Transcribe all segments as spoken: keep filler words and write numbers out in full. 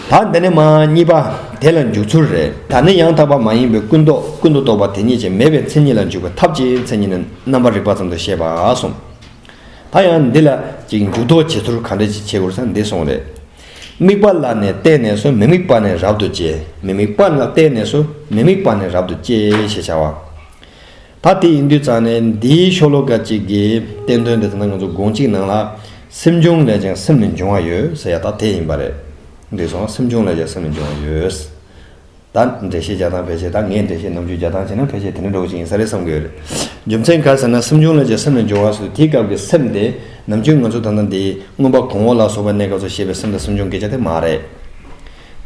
ད་འདི་ནས་མ་གཉིས་པ་དེ་ལ་འཇུག་ཚུལ་རེད། ད་ནི་ཡང་དག་པ་མ་ཡིན་པའི་ཀུན་རྟོག་ཀུན་ཏུ་རྟོག་པ་དེ་ཉིད་ཀྱིས་མེད་པའི་མཚན་ཉིད་ལ་འཇུག་པའི་ཐབས་ཀྱི་མཚན་ཉིད་ནི་རྣམ་པར་རིག་པ་ཙམ་དུ་བཤད་པ་གསུངས། ད་ཡང་འདི་ལ་ཅིག་འཇུག་ལྡོག་བྱེད་ཚུལ་ག་འདྲ་ཅིག་བྱེད་དགོས་ཟེར་ན་འདི་གསུངས་རེད། དམིགས་པ་ལ་ནི་བརྟེན་ནས་སུ་མི་དམིགས་པ་ནི་རབ་ཏུ་སྐྱེ། མི་དམིགས་པ་ལ་བརྟེན་ནས་སུ་མི་དམིགས་པ་ནི་རབ་ཏུ་སྐྱེ་ཞེས་བྱ་བ། ད་དེ་ཡིན་དུས་ཙང་ནས་འདིའི་ཤོ་ལོ་ཀ་གཅིག་གི་བསྟན་དོན་དེ་ད་ལྟ་ང་ཚོ་དགོངས་གཅིག་ནང་ལ་སེམས་བྱུང་ལས་ཀྱང་སེམས་ལས་འབྱུང་བ་ཡོད་ཟེར་ཡ་ད་དེ་ཡིན་པ་རེད། འདི་སོང་སེམས་བྱུང་ལས་ཀྱང་སེམས་ལས་འབྱུང་བ་ཡོད། ད་འགྲེལ་བཤད་རྒྱག་སྟངས་ཕལ་ཆེར་ད་ངས་འགྲེལ་བཤད་ནམ་རྒྱུན་རྒྱག་སྟངས་བྱས་ན་ཕལ་ཆེར་དེ་འདྲ་འདྲ་བོ་ཅིག་ཡིན་ས་རེད་བསམ་གྱི་ཡོད་རེད། རྒྱུ་མཚན་ག་རེ་ཟེར་ན་སེམས་བྱུང་ལས་ཀྱང་སེམས་ལས་འབྱུང་བ་སོགས་དེའི་སྐབས་ཀྱི་སེམས་དེ་ནམ་རྒྱུན་ང་ཚོ་ད་ལྟ་འདི་མངོན་པ་གོང་འོག་ལ་སོགས་པ་གནས་སྐབས་སུ་བཤད་པའི་སེམས་དང་སེམས་བྱུང་སྐད་ཆ་དེ་མ་རེད།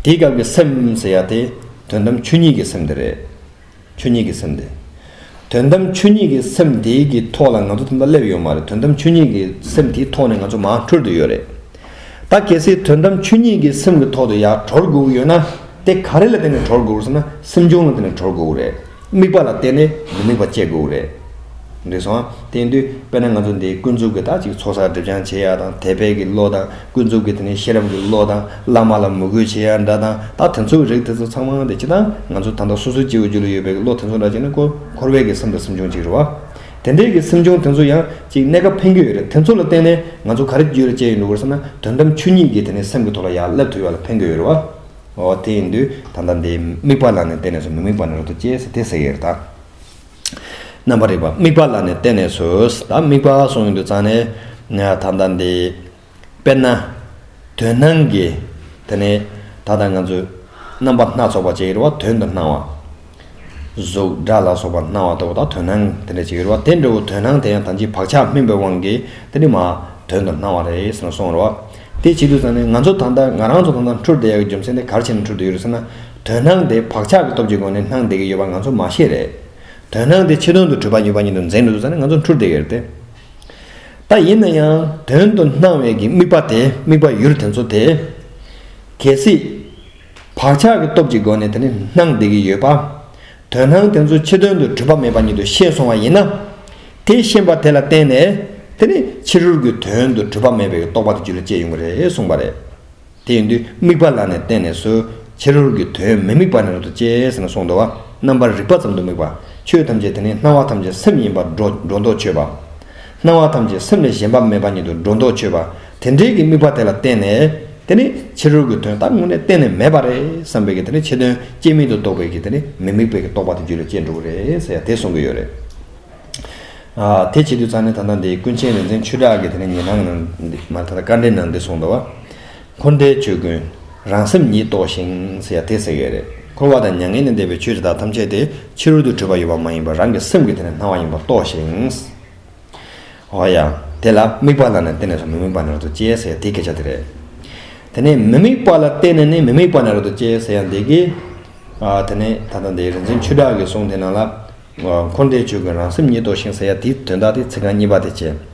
དེའི་སྐབས་ཀྱི་སེམས་ཟེར་ཡ་དེ་དོན་དམ་ཆོས་ཉིད་ཀྱི་སེམས་དེ་རེད། ཆོས་ཉིད་ཀྱི་སེམས་དེ། དོན་དམ་ཆོས་ཉིད་ཀྱི་སེམས་དེའི་གི་ཐོག་ལ་ང་ཚོ་དེ་འདྲ་སླེབས་ཡོད་མ་རེད། དོན་དམ་ཆོས་ཉིད་ཀྱི་སེམས་དེའི་ཐོག་ནས་ང་ཚོ་མར་འཕྲོས་བསྡད་ཡོད་རེད། ད་གལ་སྲིད་དོན་དམ་ཆོས་ཉིད་ཀྱི་སེམས་ཀྱི་ཐོག་ཏུ་ཡར་གྲོལ་དགོས་ཀྱི་ཡོད་ན། དེ་ག་རེ་ལ་བརྟེན་ནས་གྲོལ་དགོས་ཟེར་ན་སེམས་བྱུང་ལ་བརྟེན་ནས་གྲོལ་དགོས་རེད། དམིགས་པ་ལ་བརྟེན་ནས་མི་དམིགས་པ་སྐྱེ་དགོས་རེད། འགྲིག་སོང་ཨ། དེ་ཡིན་དུས་དཔེར་ན་ང་ཚོ་འདི་ཀུན་རྫོབ་ཀྱི་ད་ཅིག་ཚོགས་བསགས་སྒྲིབ་སྦྱང་བྱེད་ཡ་དང་དད་པའི་གི་བློ་དང་ཀུན་རྫོབ་ཀྱི་དེ་ནས་ཤེས་རབ་ཀྱི་བློ་དང་བླ་མ་ལ་མོས་གུས་བྱེད་ཡ་འདྲ་དང་ད་དེ་ཚོའི་རིགས་དེ་ཚོ་ཚང་མ་དེ་ཅི་དང་ང་ཚོ་ད་ལྟ་སོ་སོའི་སྐྱེ་བོའི་རྒྱུད་ལ་ཡོད་པའི་གི་བློ་དེ་ཚོ་འདྲ་བྱས་ན་ཁོ་འཁོར་བའི་གི་སེམས་དང་སེམས་བྱུང་ཅིག་རེད་བ། དེ་འདྲའི་གི་སེམས་བྱུང་དེ་ཚོ་ཡང་ཅིག་གནས་སྐབས་ཕན་གྱི་ཡོད་རེད། དེ་ཚོ་ལ་བརྟེན་ནས་ང་ཚོ་ག་རེ་རྒྱུད་ལ་སྐྱེ་ཡོང་འགྲོ་གི་རེད་ཟེར་ན་དོན་དམ་ཆོས་ཉིད་ཀྱི་དེ་ནས་སེམས་ཀྱི་ཐོག་ལ་ཡར་སླེབས་ཐུབ་ཡ་ལ་ཕན་གྱི་ཡོད་རེད་བ། འོ་དེ་ཡིན་དུས་ད་ལྟ་འདི་དམིགས་པ་ལ་ནི་བརྟེན་ནས་སུ་མི་དམིགས་པ་ནི་རབ་ཏུ་སྐྱེ་ཟེར་དེ་ཟེར་གྱི་རེད་ད། རྣམ་པར་རིག་པ་དམིགས་པ་ལ་ནི་བརྟེན་ནས་སུ། ད་དམིགས་པ་གསུངས་ཡོང་དུས་ཙང་ནས་ད་ལྟ་འདི། དཔེར་ན། དོན་སྣང་གི། དེ་ནས་ད་ལྟ་ང་ཚོས་རྣམ་པ་སྣ་ཚོགས་པ་ཅིག་ཡོད་རེད་བ། དོན་དུ་སྣང་བ། གཟུགས་སྒྲ་ལ་སོགས་པ་སྣང་བ་ལྟ་བུ་དང་དོན་སྣང་དེ་འདྲ་ཅིག་ཡོད་རེད་བ། དེ་འདྲ་བོ་དོན་སྣང་དེ་ཡང་ད་ཅི་བག་ཆགས་སྨིན་པའི་དབང་གིས་དེ་ནི་མ་དོན་དུ་སྣང་བ་རེད་ཟེར་ནས་གསུངས་རེད་བ། དེ་བྱེད་དུས་ཙང་ནས་ང་ཚོ་ད་ལྟ་ང་རང་ཚོ་ད་ལྟ་འཁྲུལ་བསྡད་ཡག་གི་རྒྱུ་མཚན་དེ་ག་རེ་བྱས་ནས་འཁྲུལ་བསྡད་ཡོད་རེད་ཟེར་ན། དོན་སྣང་དེ་བག་ཆགས་ཀྱི་སྟོབས་ཀྱི་སྒོ་ནས་སྣང་བསྡད་ཀྱི་ཡོད་པ་ང་ཚོ་མ་ཤེས་རེད། དོན་སྣང་དེ་ཕྱི་དོན་དུ་གྲུབ་པ་ཡིན་པ་ཉིད་དུ་འཛིན་འགྲོ་དུས་ཙང་ནས་ང་ཚོ་འཁྲུལ་བསྡད་ཡོད་རེད་དེ། ད་ཡིན་ན་ཡང་དོན་དུ་སྣང་བའི་གི་དམིགས་པ་དེ་དམིགས་པ་ཡུལ་དེ་ཚོ་དེ། གལ་སྲིད། བག་ཆགས་ཀྱི་སྟོབས་ཀྱི་སྒོ་ནས་དེ་ནི་སྣང་བསྡད་ཀྱི་ཡོད་པ། དོན་སྣང་དེ་ཚོ་ཕྱི་དོན་དུ་གྲུབ་པ་མེད་པ་ཉིད་དུ་ཤེས་སོང་བ་ཡིན་ན། དེ་ཤེས་པ་དེ་ལ་བརྟེན་ནས་དེ་ནི་ཕྱི་རོལ་གྱི་དོན་དུ་གྲུབ་པ་མེད་པའི་རྟོག་པ་དེ་རྒྱུད་ལ་སྐྱེ་ཡོང་གི་རེད་གསུངས་པ་རེད། དེ་ཡིན་དུས་དམིགས་པ་ལ་ནི་བརྟེན་ནས་སུ་ཕྱི་རོལ་གྱི་དོན་མི་དམིགས་པ་ནི་རབ་ཏུ་སྐྱེ་ཟེར་ནས་གསུངས་འདུག་བ། རྣམ་པར་རིག་པ་ཙམ་དུ་དམིགས་པ། ཆོས་ཐམས་ཅད་དེ་ནི་སྣང་བ་ཐམས་ཅད་སེམས་ཡིན་པར་སྒྲོ་སྒྲོ་འདོགས་ཆོད་པ། སྣང་བ་ཐམས་ཅད་སེམས་ལས་གཞན་པ་མེད་པ་ཉིད་དུ་སྒྲོ་འདོགས་ཆོད་པ། དེ་འདྲའི་གི་དམིགས་པ་དེ་ལ་བརྟེན་ནས་དེ་ནི་ཕྱི་རོལ་གྱི་དོན་དག་དངོས་གནས་གཏན་ནས་མེད་པ་རེད་བསམ་པའི་གི་དེ་ནི་ཕྱི་དོན་སྐྱེ་མེད་དུ་རྟོགས་པའི་གི་དེ་ནི་མི་དམིགས་པའི་གི་རྟོག་པ་དེ་རྒྱུད་ལ་སྐྱེ་འགྲོ་གི་རེད་ཟེར་ཡ་དེ་གསུང་གི་ཡོད་རེད། ཨ། དེ་བྱེད་དུས་ཙང་ནས་ད་ལྟ་འདི་ཀུན་མཁྱེན་རིག་འཛིན་ཆོས་གྲགས་ཀྱི་དེ་ནས་ཉི་སྣང་ནང་འདི་མ་ད་ལྟ་བཀའ་འགྲེལ་ནང་འདི་གསུངས་འདུག་བ། འཁོར་འདས་ཆོས་ཀུན་རང་སེམས་ཉིད་རྟོགས་ཤིང་ཟེར་ཡ་དེ་ཟེར་གྱི་རེད། འཁོར་བ་དང་མྱ་ངན་ལས་འདས་པའི་ཆོས་དེ་དག་ཐམས་ཅད་དེ་ཕྱི་རོལ་དུ་གྲུབ་པ་ཡོད་པ་མ་ཡིན་པར་རང་གི་སེམས་ཀྱི་དེ་ནས་སྣང་བ་ཡིན་པར་རྟོགས་ཤིང་། འོ་ཡ། དེ་ལ་དམིགས་པ་ལ་ནི་བརྟེན་ནས་སུ་མི་དམིགས་པ་ནི་རབ་ཏུ་སྐྱེ་ཟེར་ཡ་དེ་སྐད་ཆ་དེ་རེད། དེ་ནས་མི་དམིགས་པ་ལ་བརྟེན་ནས་ནི་མི་དམིགས་པ་ནི་རབ་ཏུ་སྐྱེ་ཟེར་ཡ་འདི་གི་ཨ། དེ་ནས་ད་ལྟ་འདི་རིག་འཛིན་ཆོས་གྲགས་ཀྱི་གསུང་དེ་ནང་ལ། འཁོར་འདས་ཆོས་ཀུན་རང་སེམས་ཉིད་རྟོགས་ཤིང་ཟེར་ཡ་དེའི་དོན་དག་དེ་ཚིག་རྐང་གཉིས་པ་དེ་བྱས།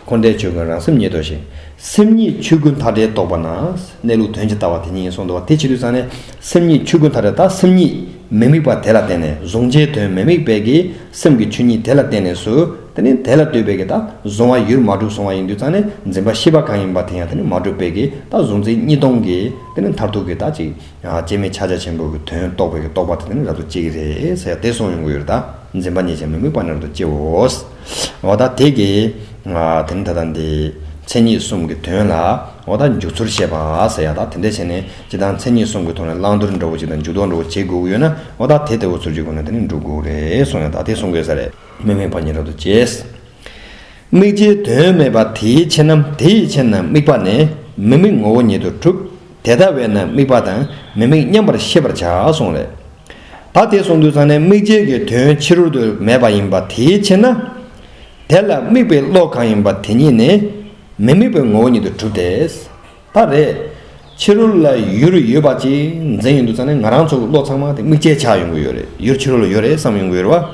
འཁོར་འདས་ཆོས་ཀུན་རང་སེམས་ཉིད་རྟོགས་ཤིང་། སེམས་ཉིད་ཆོས་ཀུན་མཐའ་བྲལ་རྟོགས་པ་ན། གནས་ལུགས་དོན་ཇི་ལྟ་བ་དེ་ཉིད་ཡིན་གསུངས་འདུག་བ། དེ་བྱེད་དུས་ཙང་ནས་སེམས་ཉིད་ཆོས་ཀུན་མཐའ་བྲལ་ད་སེམས་ཉིད་མི་དམིགས་པ་དེ་ལ་བརྟེན་ནས་གཟུང་བྱའི་དོན་མི་དམིགས་པའི་གི་སེམས་ཀྱི་ཆོས་ཉིད་དེ་ལ་བརྟེན་ནས་སུ། དེ་ནི་དེ་ལ་ལྟོས་པའི་གི་ད་གཟུང་བ་ཡུལ་མ་གྲུབ་སོང་བ་ཡིན་དུས་ཙང་ནས་འཛིན་པ་ཤེས་པ་གང་ཡིན་པ་དེ་ཡང་དེ་ནི་མ་གྲུབ་པའི་གི་ད་གཟུང་འཛིན་གཉིས་སྟོང་གི་དེ་ནི་མཐར་ཐུག་གི་ད་ཅིག་སྐྱེ་མེད་ཕྱག་རྒྱ་ཆེན་པོ་གི་དོན་རྟོགས་པའི་གི་རྟོགས་པ་དེ་དེ་ནི་རབ་ཏུ་སྐྱེ་གི་རེད་ཟེར་ཡ་དེ་གསུངས་ཡོང་གི་ཡོད་རེད་ད། འཛིན་པ་ཉིད་ཀྱང་མི་དམིགས་པ་ནི་རབ་ཏུ་སྐྱེའོ། འོ་ད་དེ་གི་དེ་ནི་ད་ལྟ་འདི་མཚན་ཉིད་གསུམ་གྱི་དོན་ལ་འོ་ད་འཇུག་ཚུལ་བཤད་པ་ཟེར་ཡ་ད་དེ་འདྲ་བྱས་ནས་ཇི་ལྟར་མཚན་ཉིད་གསུམ་གྱི་ཐོག་ནས་བླང་དོར་འདྲ་བོ་ཅིག་དང་འཇུག་ལྡོག་འདྲ་བོ་བྱེད་དགོས་ཀྱི་ཡོད་ན་འོ་ད་དེ་ལྟ་བུ་ཚུལ་གྱི་སྒོ་ནས་དེ་ནི་འགྲུབ་དགོས་རེད་གསུངས་ཡ་ད་དེ་གསུང་གི་ཡོད་ས་རེད། མི་དམིགས་པ་ཉིད་རབ་ཏུ་སྐྱེ། དམིགས་བྱའི་དོན་མེད་པ་དེའི་ཕྱིར་ནམ་དེའི་ཕྱིར་ན་དམིགས་པ་ནི་མི་དམིགས་ངོ་བོ་ཉིད་དུ་གྲུབ། དེ་ལྟ་བས་ན་དམིགས་པ་དང་མི་དམིགས་མཉམ་པར་ཤེས་པར་བྱ་གསུངས་རེད། ད་དེ་གསུངས་དུས་ཙང་ནས་དམིགས་བྱའི་གི་དོན་ཕྱི་རོལ་དུ་མེད་པ་ཡིན་པ་དེའི་ཕྱིར་ན། དེ་ལ་དམིགས་པའི་བློ་གང་ཡིན་པ་དེ་ཉིད་ནི་མི་དམིགས་པའི་ངོ་བོ་ཉིད་དུ་གྲུབ་སྟེ། ད་རེད། ཕྱི་རོལ་ལ་ཡུལ་ཡོད་པ་ཅིག་འཛིན་ཡོང་དུས་ཙང་ནས་ང་རང་ཚོ་གི་བློ་ཚང་མ་དེ་དམིགས་བྱའི་ཆ་ཡོང་གི་ཡོད་རེད། ཡུལ་ཕྱི་རོལ་ལ་ཡོད་རེད་བསམ་ཡོང་གི་ཡོད་རེད་བ།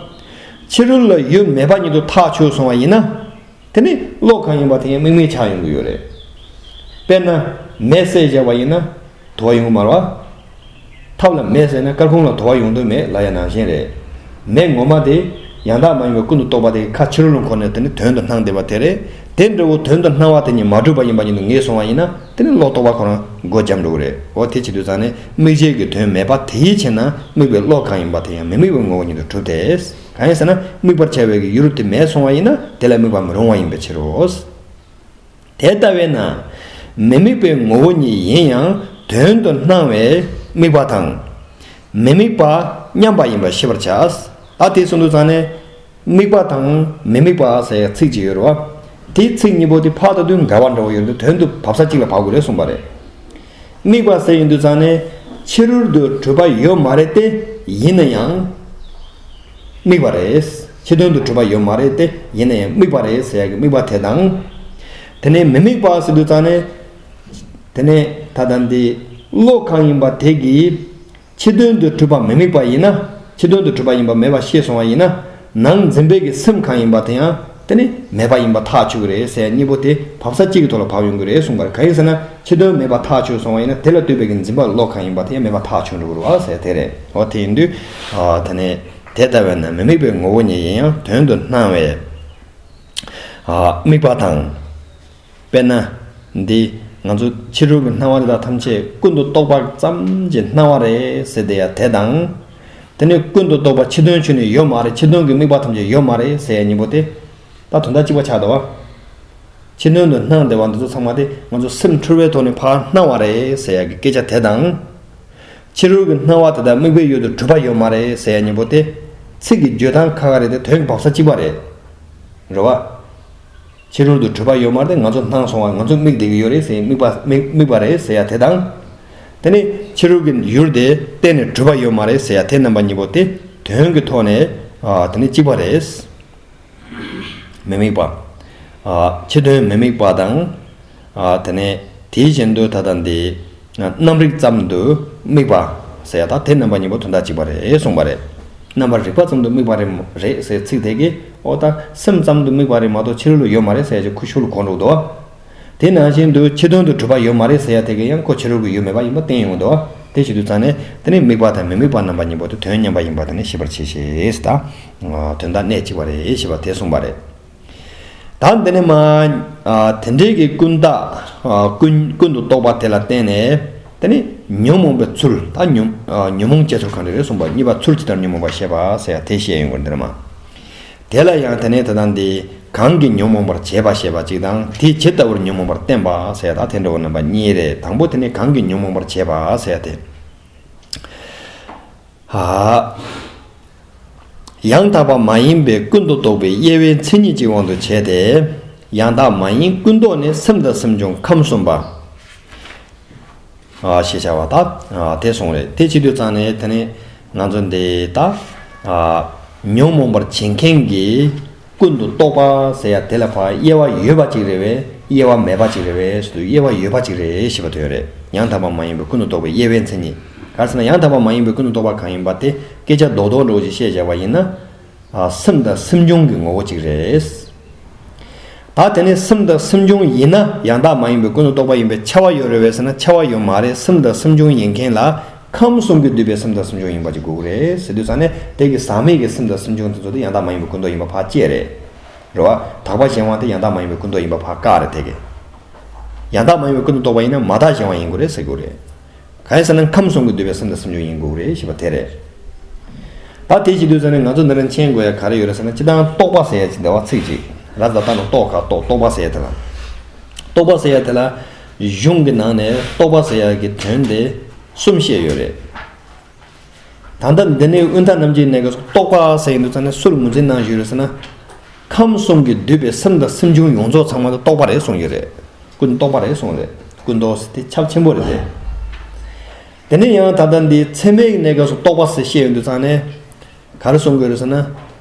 ཕྱི་རོལ་ལ་ཡུལ་མེད་པ་ཉིད་དུ་ཐག་ཆོད་སོང་བ་ཡིན་ན། དེ་ནི་བློ་གང་ཡིན་པ་དེ་ཡང་དམིགས་མེད་ཆ་ཡོང་གི་ཡོད་རེད། དཔེར་ན། མེ་བསད་བཞག་པ་ཡིན་ན། དུ་བ་ཡོང་གི་མ་རེད་བ། ཐབ་ལ་མེ་བསད་ན་སྐར་ཁུང་ལ་དུ་བ་ཡོང་དོན་མེད་ལབ་ཡ་ནང་བཞིན་རེད། མེ་ངོ་མ་དེ་ ཡང་དག་མ་ཡིན་པའི་ཀུན་ཏུ་རྟོག་པ་དེ་གི་ཁ་ཕྱི་རོལ་ལ་འཁོར་ནས་དེ་ནི་དོན་དུ་སྣང་བསྡད་པ་དེ་རེད། དེ་འདྲ་བོ་དོན་དུ་སྣང་བ་དེ་ཉིད་མ་གྲུབ་པ་ཡིན་པ་ཉིད་དུ་ངེས་སོང་བ་ཡིན་ན་དེ་ནི་བློ་རྟོག་པ་ཁོ་རང་སྒོ་འཇོམས་འགྲོ་གི་རེད། འོ་དེ་བྱེད་དུས་ཙང་ནས་དམིགས་བྱེད་ཀྱི་དོན་མེད་པ་དེའི་ཕྱིར་ན་དམིགས་པའི་བློ་གང་ཡིན་པ་དེ་ཡང་མི་དམིགས་པའི་ངོ་བོ་ཉིད་དུ་གྲུབ་སྟེ། གང་ཡིན་ཟེར་ན་དམིགས་པར་བྱ་བའི་གི་ཡུལ་དེ་མེད་སོང་བ་ཡིན་ན་དེ་ལ་དམིགས་པ་མི་རུང་བ་ཡིན་པའི་ཕྱིར་རོ། དེ་ལྟ་བས་ན་མི་དམིགས་པའི་ངོ་བོ་ཉིད་ཡིན་ཡང་དོན་དུ་སྣང་བའི་དམིགས་པ་དང་། མི་དམིགས་པ་མཉམ་པ་ཡིན་པར་ཤེས་པར་བྱ། ད་དེ་གསུངས་དུས་ཙང་ནས་དམིགས་པ་དང་མི་དམིགས་པ་ཟེར་ཡ་ཚིག་ཅིག་ཡོད་རེད་བ། དེའི་ཚིག་གཉིས་པོ་དེ་ཕར་ལྟ་དུས་འགལ་བ་འདྲ་བོ་ཡོད་དུས་དོན་དུ་བབས་ས་གཅིག་ལ་བབས་དགོས་རེད་གསུངས་པ་རེད། དམིགས་པ་ཟེར་ཡོང་དུས་ཙང་ནས་ཕྱི་རོལ་དུ་གྲུབ་པ་ཡོད་མ་རེད་དེ། ཡིན་ན་ཡང་དམིགས་པ་རེད། ཕྱི་དོན་དུ་གྲུབ་པ་ཡོད་མ་རེད་དེ། ཡིན་ན་ཡང་དམིགས་པ་རེད་ཟེར་ཡ་གི་དམིགས་པ་དེ་དང་། དེ་ནས་མི་དམིགས་པ་ཟེར་དུས་ཙང་ནས། དེ་ནས་ད་ལྟ་འདི་བློ་གང་ཡིན་པ་དེ་གིས་ཕྱི་དོན་དུ་གྲུབ་པ་མི་དམིགས་པ་ཡིན་ན། ཕྱི་དོན་དུ་གྲུབ་པ་ཡིན་པ་མེད་པ་ཤེས་སོང་བ་ཡིན་ན། ནང་འཛིན་པའི་གི་སེམས་གང་ཡིན་པ་དེ་ཡང་དེ་ནི་མེད་པ་ཡིན་པ་ཐག་ཆོད་ཀྱི་རེད་ཟེར་གཉིས་པོ་དེ་བབས་ས་གཅིག་གི་ཐོག་ལ་བབས་ཡོང་གི་རེད་གསུངས་པ་རེད། གང་ཡིན་ཟེར་ན་ཕྱི་དོན་མེད་པ་ཐག་ཆོད་སོང་བ་ཡིན་ན་དེ་ལ་ལྟོས་པའི་གི་འཛིན་པ་བློ་གང་ཡིན་པ་དེ་ཡང་མེད་པ་ཐག་ཆོད་འགྲོ་གི་རེད་བ་ཟེར་དེ་རེད། འོ་དེ་ཡིན་དུས། ཨ་དེ་ནི་དེ་ལྟ་བས་ན་མི་དམིགས་པའི་ངོ་བོ་ཉིད་ཡིན་ཡང་དོན་དུ་སྣང་བའི་ཨ་དམིགས་པ་དང་། དཔེར་ན། འདི་ང་ཚོ་ཕྱི་རོལ་གྱི་སྣང་བ་འདི་དག་ཐམས་ཅད་ཀུན་ཏུ་རྟོག་པ་ཙམ་གྱི་སྣང་བ་རེད་ཟེར་དེ་ཡང་དེ་དང་། དེ་ནི་ཀུན་ཏུ་རྟོག་པ་ཕྱི་དོན་ཆོས་ནི་ཡོད་མ་རེད། ཕྱི་དོན་གྱི་དམིགས་པ་ཐམས་ཅད་ཡོད་མ་རེད་ཟེར་ཡ་གཉིས་པོ་དེ། ད་དོན་དག་གཅིག་པ་ཆགས་འདུག་བ། ཕྱི་དོན་དུ་སྣང་བསྡད་པ་འདི་ཚོ་ཚང་མ་དེ་ང་ཚོ་སེམས་འཁྲུལ་བའི་ཐོག་ནས་ཕར་སྣང་བ་རེད་ཟེར་ཡ་གི་སྐད་ཆ་དེ་དང་། ཕྱི་རོལ་གྱི་སྣང་བ་དེ་དག་དམིགས་པའི་ཡུལ་དུ་གྲུབ་པ་ཡོད་མ་རེད་ཟེར་ཡ་གཉིས་པོ་དེ། ཚིག་གི་བརྗོད་སྟངས་ཁ་ཁ་རེད་དེ་དོན་གྱི་བབས་ས་གཅིག་པ་རེད། རེད་བ། ཕྱི་རོལ་དུ་གྲུབ་པ་ཡོད་མ་རེད་དེ་ང་ཚོ་སྣང་སོང་བ་ང་ཚོ་དམིགས་བསྡད་ཀྱི་ཡོད་རེད་ཟེར་དམིགས་པ་དམིགས་དམིགས་པ་རེད་ཟེར་ཡ་དེ་དང་། དེ་ནི་ཕྱི་རོལ་གྱི་ཡུལ་དེ་གཏན་ནས་གྲུབ་པ་ཡོད་མ་རེད་ཟེར་ཡ་དེ་རྣམ་པ་གཉིས་པོ་དེ་དོན་གྱི་ཐོག་ནས་ཨ་དེ་ནི་གཅིག་པ་རེད། མི་དམིགས་པ། ཨ་ཕྱི་དོན་མི་དམིགས་པ་དང་། ཨ་དེ་ནས་དེའི་བཞིན་དུ་ད་ལྟ་འདི་རྣམ་རིག་ཙམ་དུ་དམིགས་པ་ཟེར་ཡ་ད་དེ་རྣམ་པ་གཉིས་པོ་དོན་དག་གཅིག་པ་རེད་གསུངས་པ་རེད། རྣམ་པར་རིག་པ་ཙམ་དུ་དམིགས་པ་རེད་རེད་ཟེར་ཚིག་དེ་གིས་ཨོ་ད་སེམས་ཙམ་དུ་དམིགས་པ་རེད་མ་གཏོགས་ཕྱི་རོལ་ལ་ཡོད་མ་རེད་ཟེར་ཡ་ཅིག་ཁུ་ཤུ་ལ་གོ་འགྲོ་འདུག་དེ་ནང་བཞིན་དུ་ཕྱི་དོན་དུ་གྲུབ་པ་ཡོད་མ་རེད་ཟེར་ཡ་དེ་གིས་ཡང་ཁོ་ཕྱི་རོལ་གྱི་ཡུལ་མེད་པ་ཡིན་པ་བསྟན་ཡོང་འདུག་དེ་བྱེད་དུས་ཙང་ནས་དེ་ནི་དམིགས་པ་དང་མི་དམིགས་པ་རྣམ་པ་གཉིས་པོ་དེ་དོན་མཉམ་པ་ཡིན་པ་དེ་ནི་ཤེས་པར་བྱེད་ཞེས་ད། དོན་དག་གནད་གཅིག་པ་རེད་ཞེས་པ་དེ་གསུངས་པ་རེད། ད་འདི་ནི་མ། ཨ་དེ་འདྲའི་གི་ཀུན་བརྟགས། ཨ་ཀུན་ཀུན་ཏུ་རྟོག་པ་དེ་ལ་བརྟེན་ནས། དེ་ནི་ཉོན་མོངས་པའི་ཚུལ། ད་ཉོན་ཨ་ཉོན་མོངས་སྐྱེ་ཚུལ་གང་འདྲ་རེད་གསུངས་པ་གཉིས་པ་ཚུལ་ཇི་ལྟར་ཉོན་མོངས་པར་ཤེས་པ་ཟེར་ཡ་དེ་བཤད་ཡོང་གི་འདིར་མ། དེ་ལ་ཡང་དེ་ནི་དེ་དང་འདི་གང་གིས་ཉོན་མོངས་པར་བྱེད་པ་ཞེས་པ་གཅིག་དང་དེ་ཇི་ལྟ་བུར་ཉོན་མོངས་པར་བསྟན་པ་ཟེར་ཡ་ད་དེ་འདྲ་བོ་རྣམ་པ་གཉིས་རེད། དང་པོ་དེ་ནི་གང་གིས་ཉོན་མོངས་པར་བྱེད་པ་ཟེར་ཡ་དེ། ཨ། ཡང་དག་པ་མ་ཡིན་པའི་ཀུན་ཏུ་རྟོག་པའི་དབྱེ་བའི་མཚན་ཉིད་ཀྱི་དབང་དུ་བྱས་ཏེ། ཡང་དག་མ་ཡིན་ཀུན་རྟོག་ནི་སེམས་དང་སེམས་བྱུང་ཁམས་གསུམ་པ། ཨ་ཞེས་བྱ་བ་དག་ཨ་དེ་གསུངས་རེད། དེ་བྱེད་དུས་ཙང་ནས་དེ་ནས་ང་ཚོ་འདི་དག་ཨ་ཉོན་མོངས་པར་བྱེད་མཁན་གྱི་ཀུན་ཏུ་རྟོག་པ་ཟེར་ཡ་དེ་ལ་ཕར་དབྱེ་བ་ཡོད་པ་ཅིག་རེད་བས་དབྱེ་བ་མེད་པ་ཅིག་རེད་བས་ཟེར་དུས་དབྱེ་བ་ཡོད་པ་ཅིག་རེད་ཞེས་པ་དེ་རེད། ཡང་དག་པ་མ་ཡིན་པའི་ཀུན་ཏུ་རྟོག་པའི་དབྱེ་བའི་མཚན་ཉིད། ག་རེ་ཟེར་ན་ཡང་དག་པ་མ་ཡིན་པའི་ཀུན་ཏུ་རྟོག་པ་གང་ཡིན་པ་དེ་སྐད་ཆ་རྡོག་རྡོག་འདྲ་བོ་ཅིག་བཤད་བྱ་བ་ཡིན་ན། ཨ་སེམས་དང་སེམས་བྱུང་གི་ངོ་བོ་གཅིག་རེད། ད་དེ་ནས་སེམས་དང་སེམས་བྱུང་ཡིན་ན་ཡང་དག་མ་ཡིན་པའི་ཀུན་ཏུ་རྟོག་པ་ཡིན་པའི་ཁྱབ་པ་ཡོད་རེད་བས་ཟེར་ན་ཁྱབ་པ་ཡོད་མ་རེད། སེམས་དང་སེམས་བྱུང་ཡིན་མཁན་ལ་ཁམས་གསུམ་གྱིས་བསྡུས་པའི་སེམས་དང་སེམས་བྱུང་ཡིན་པ་ཅིག་དགོས་ཀྱི་རེད་ཟེར་དུས་ཙང་ནས་དེ་གི་ཟག་མེད་ཀྱི་སེམས་དང་སེམས་བྱུང་དེ་ཚོ་དེ་ཡང་དག་མ་ཡིན་པའི་ཀུན་རྟོག་ཡིན་པ་ཕར་བཅད་རེད། རེད་བ། དག་པ་གཞན་དབང་དེ་ཡང་དག་མ་ཡིན་པའི་ཀུན་རྟོག་ཡིན་པ་ཕར་བཀག་རེད་དེ་གི། ཡང་དག་མ་ཡིན་པའི་ཀུན་ཏུ་རྟོག་པ་ཡིན་ན་མ་དག་གཞན་དབང་ཡིན་དགོས་རེད་ཟེར་དགོས་རེད། གང་ཡིན་ཟེར་ན་ཁམས་གསུམ་གྱིས་བསྡུས་པའི་སེམས་དང་སེམས་བྱུང་ཡིན་དགོས་རེད་ཞེས་པ་དེ་རེད། ད་དེ་བྱེད་དུས་ཙང་ནས་ང་ཚོ་འདི་རིང་མཁྱེན་དགོས་ཡ་ག་རེ་ཡོད་རེད་ཟེར་ན་སྤྱིར་བཏང་རྟོག་པ་ཟེར་ཡ་ཅིག་འདུག་བ། ཚིག་ཅིག་ར་ཛ་ད་ནོ་རྟོག་ག་རྟོག་རྟོག་པ་ཟེར་ཡ་དེ་ལ། རྟོག་པ་ཟེར་ཡ་དེ་ལ་གཞུང་གི་ནང་ནས་རྟོག་པ་ཟེར་ཡ་གི་དོན་དེ་གསུམ་བཤད་ཡོད་རེད། ད་ལྟ་འདི་ནས་དབུས་མཐའ་རྣམ་འབྱེད་གནས་སྐབས་སུ་རྟོག་པ་ཟེར་ཡིན་དུས་ཙང་ནས་སུར་ངོས་འཛིན་གནང་ཞུས་རེད་ཟེར་ན། ཁམས་གསུམ་གྱིས་བསྡུས་པའི་སེམས་དང་སེམས་བྱུང་ཡོངས་རྫོགས་ཚང་མ་དེ་རྟོག་པ་རེད་གསུངས་ཡོད་རེད། ཀུན་རྟོག་པ་རེད་གསུངས་རེད། ཀུན་རྟོག་ཟེར་དེ་ཁྱབ་ཆེན་པོ་རེད་དེ། དེ་ནས་ཡང་ད་ལྟ་འདི་ཚད་མའི་གནས་སྐབས་སུ་རྟོག་པ་ཟེར་བཤད་ཡོང་དུས་ཙང་ནས། ག་རེ་གསུང་དགོས་རེད་ཟེར་ན།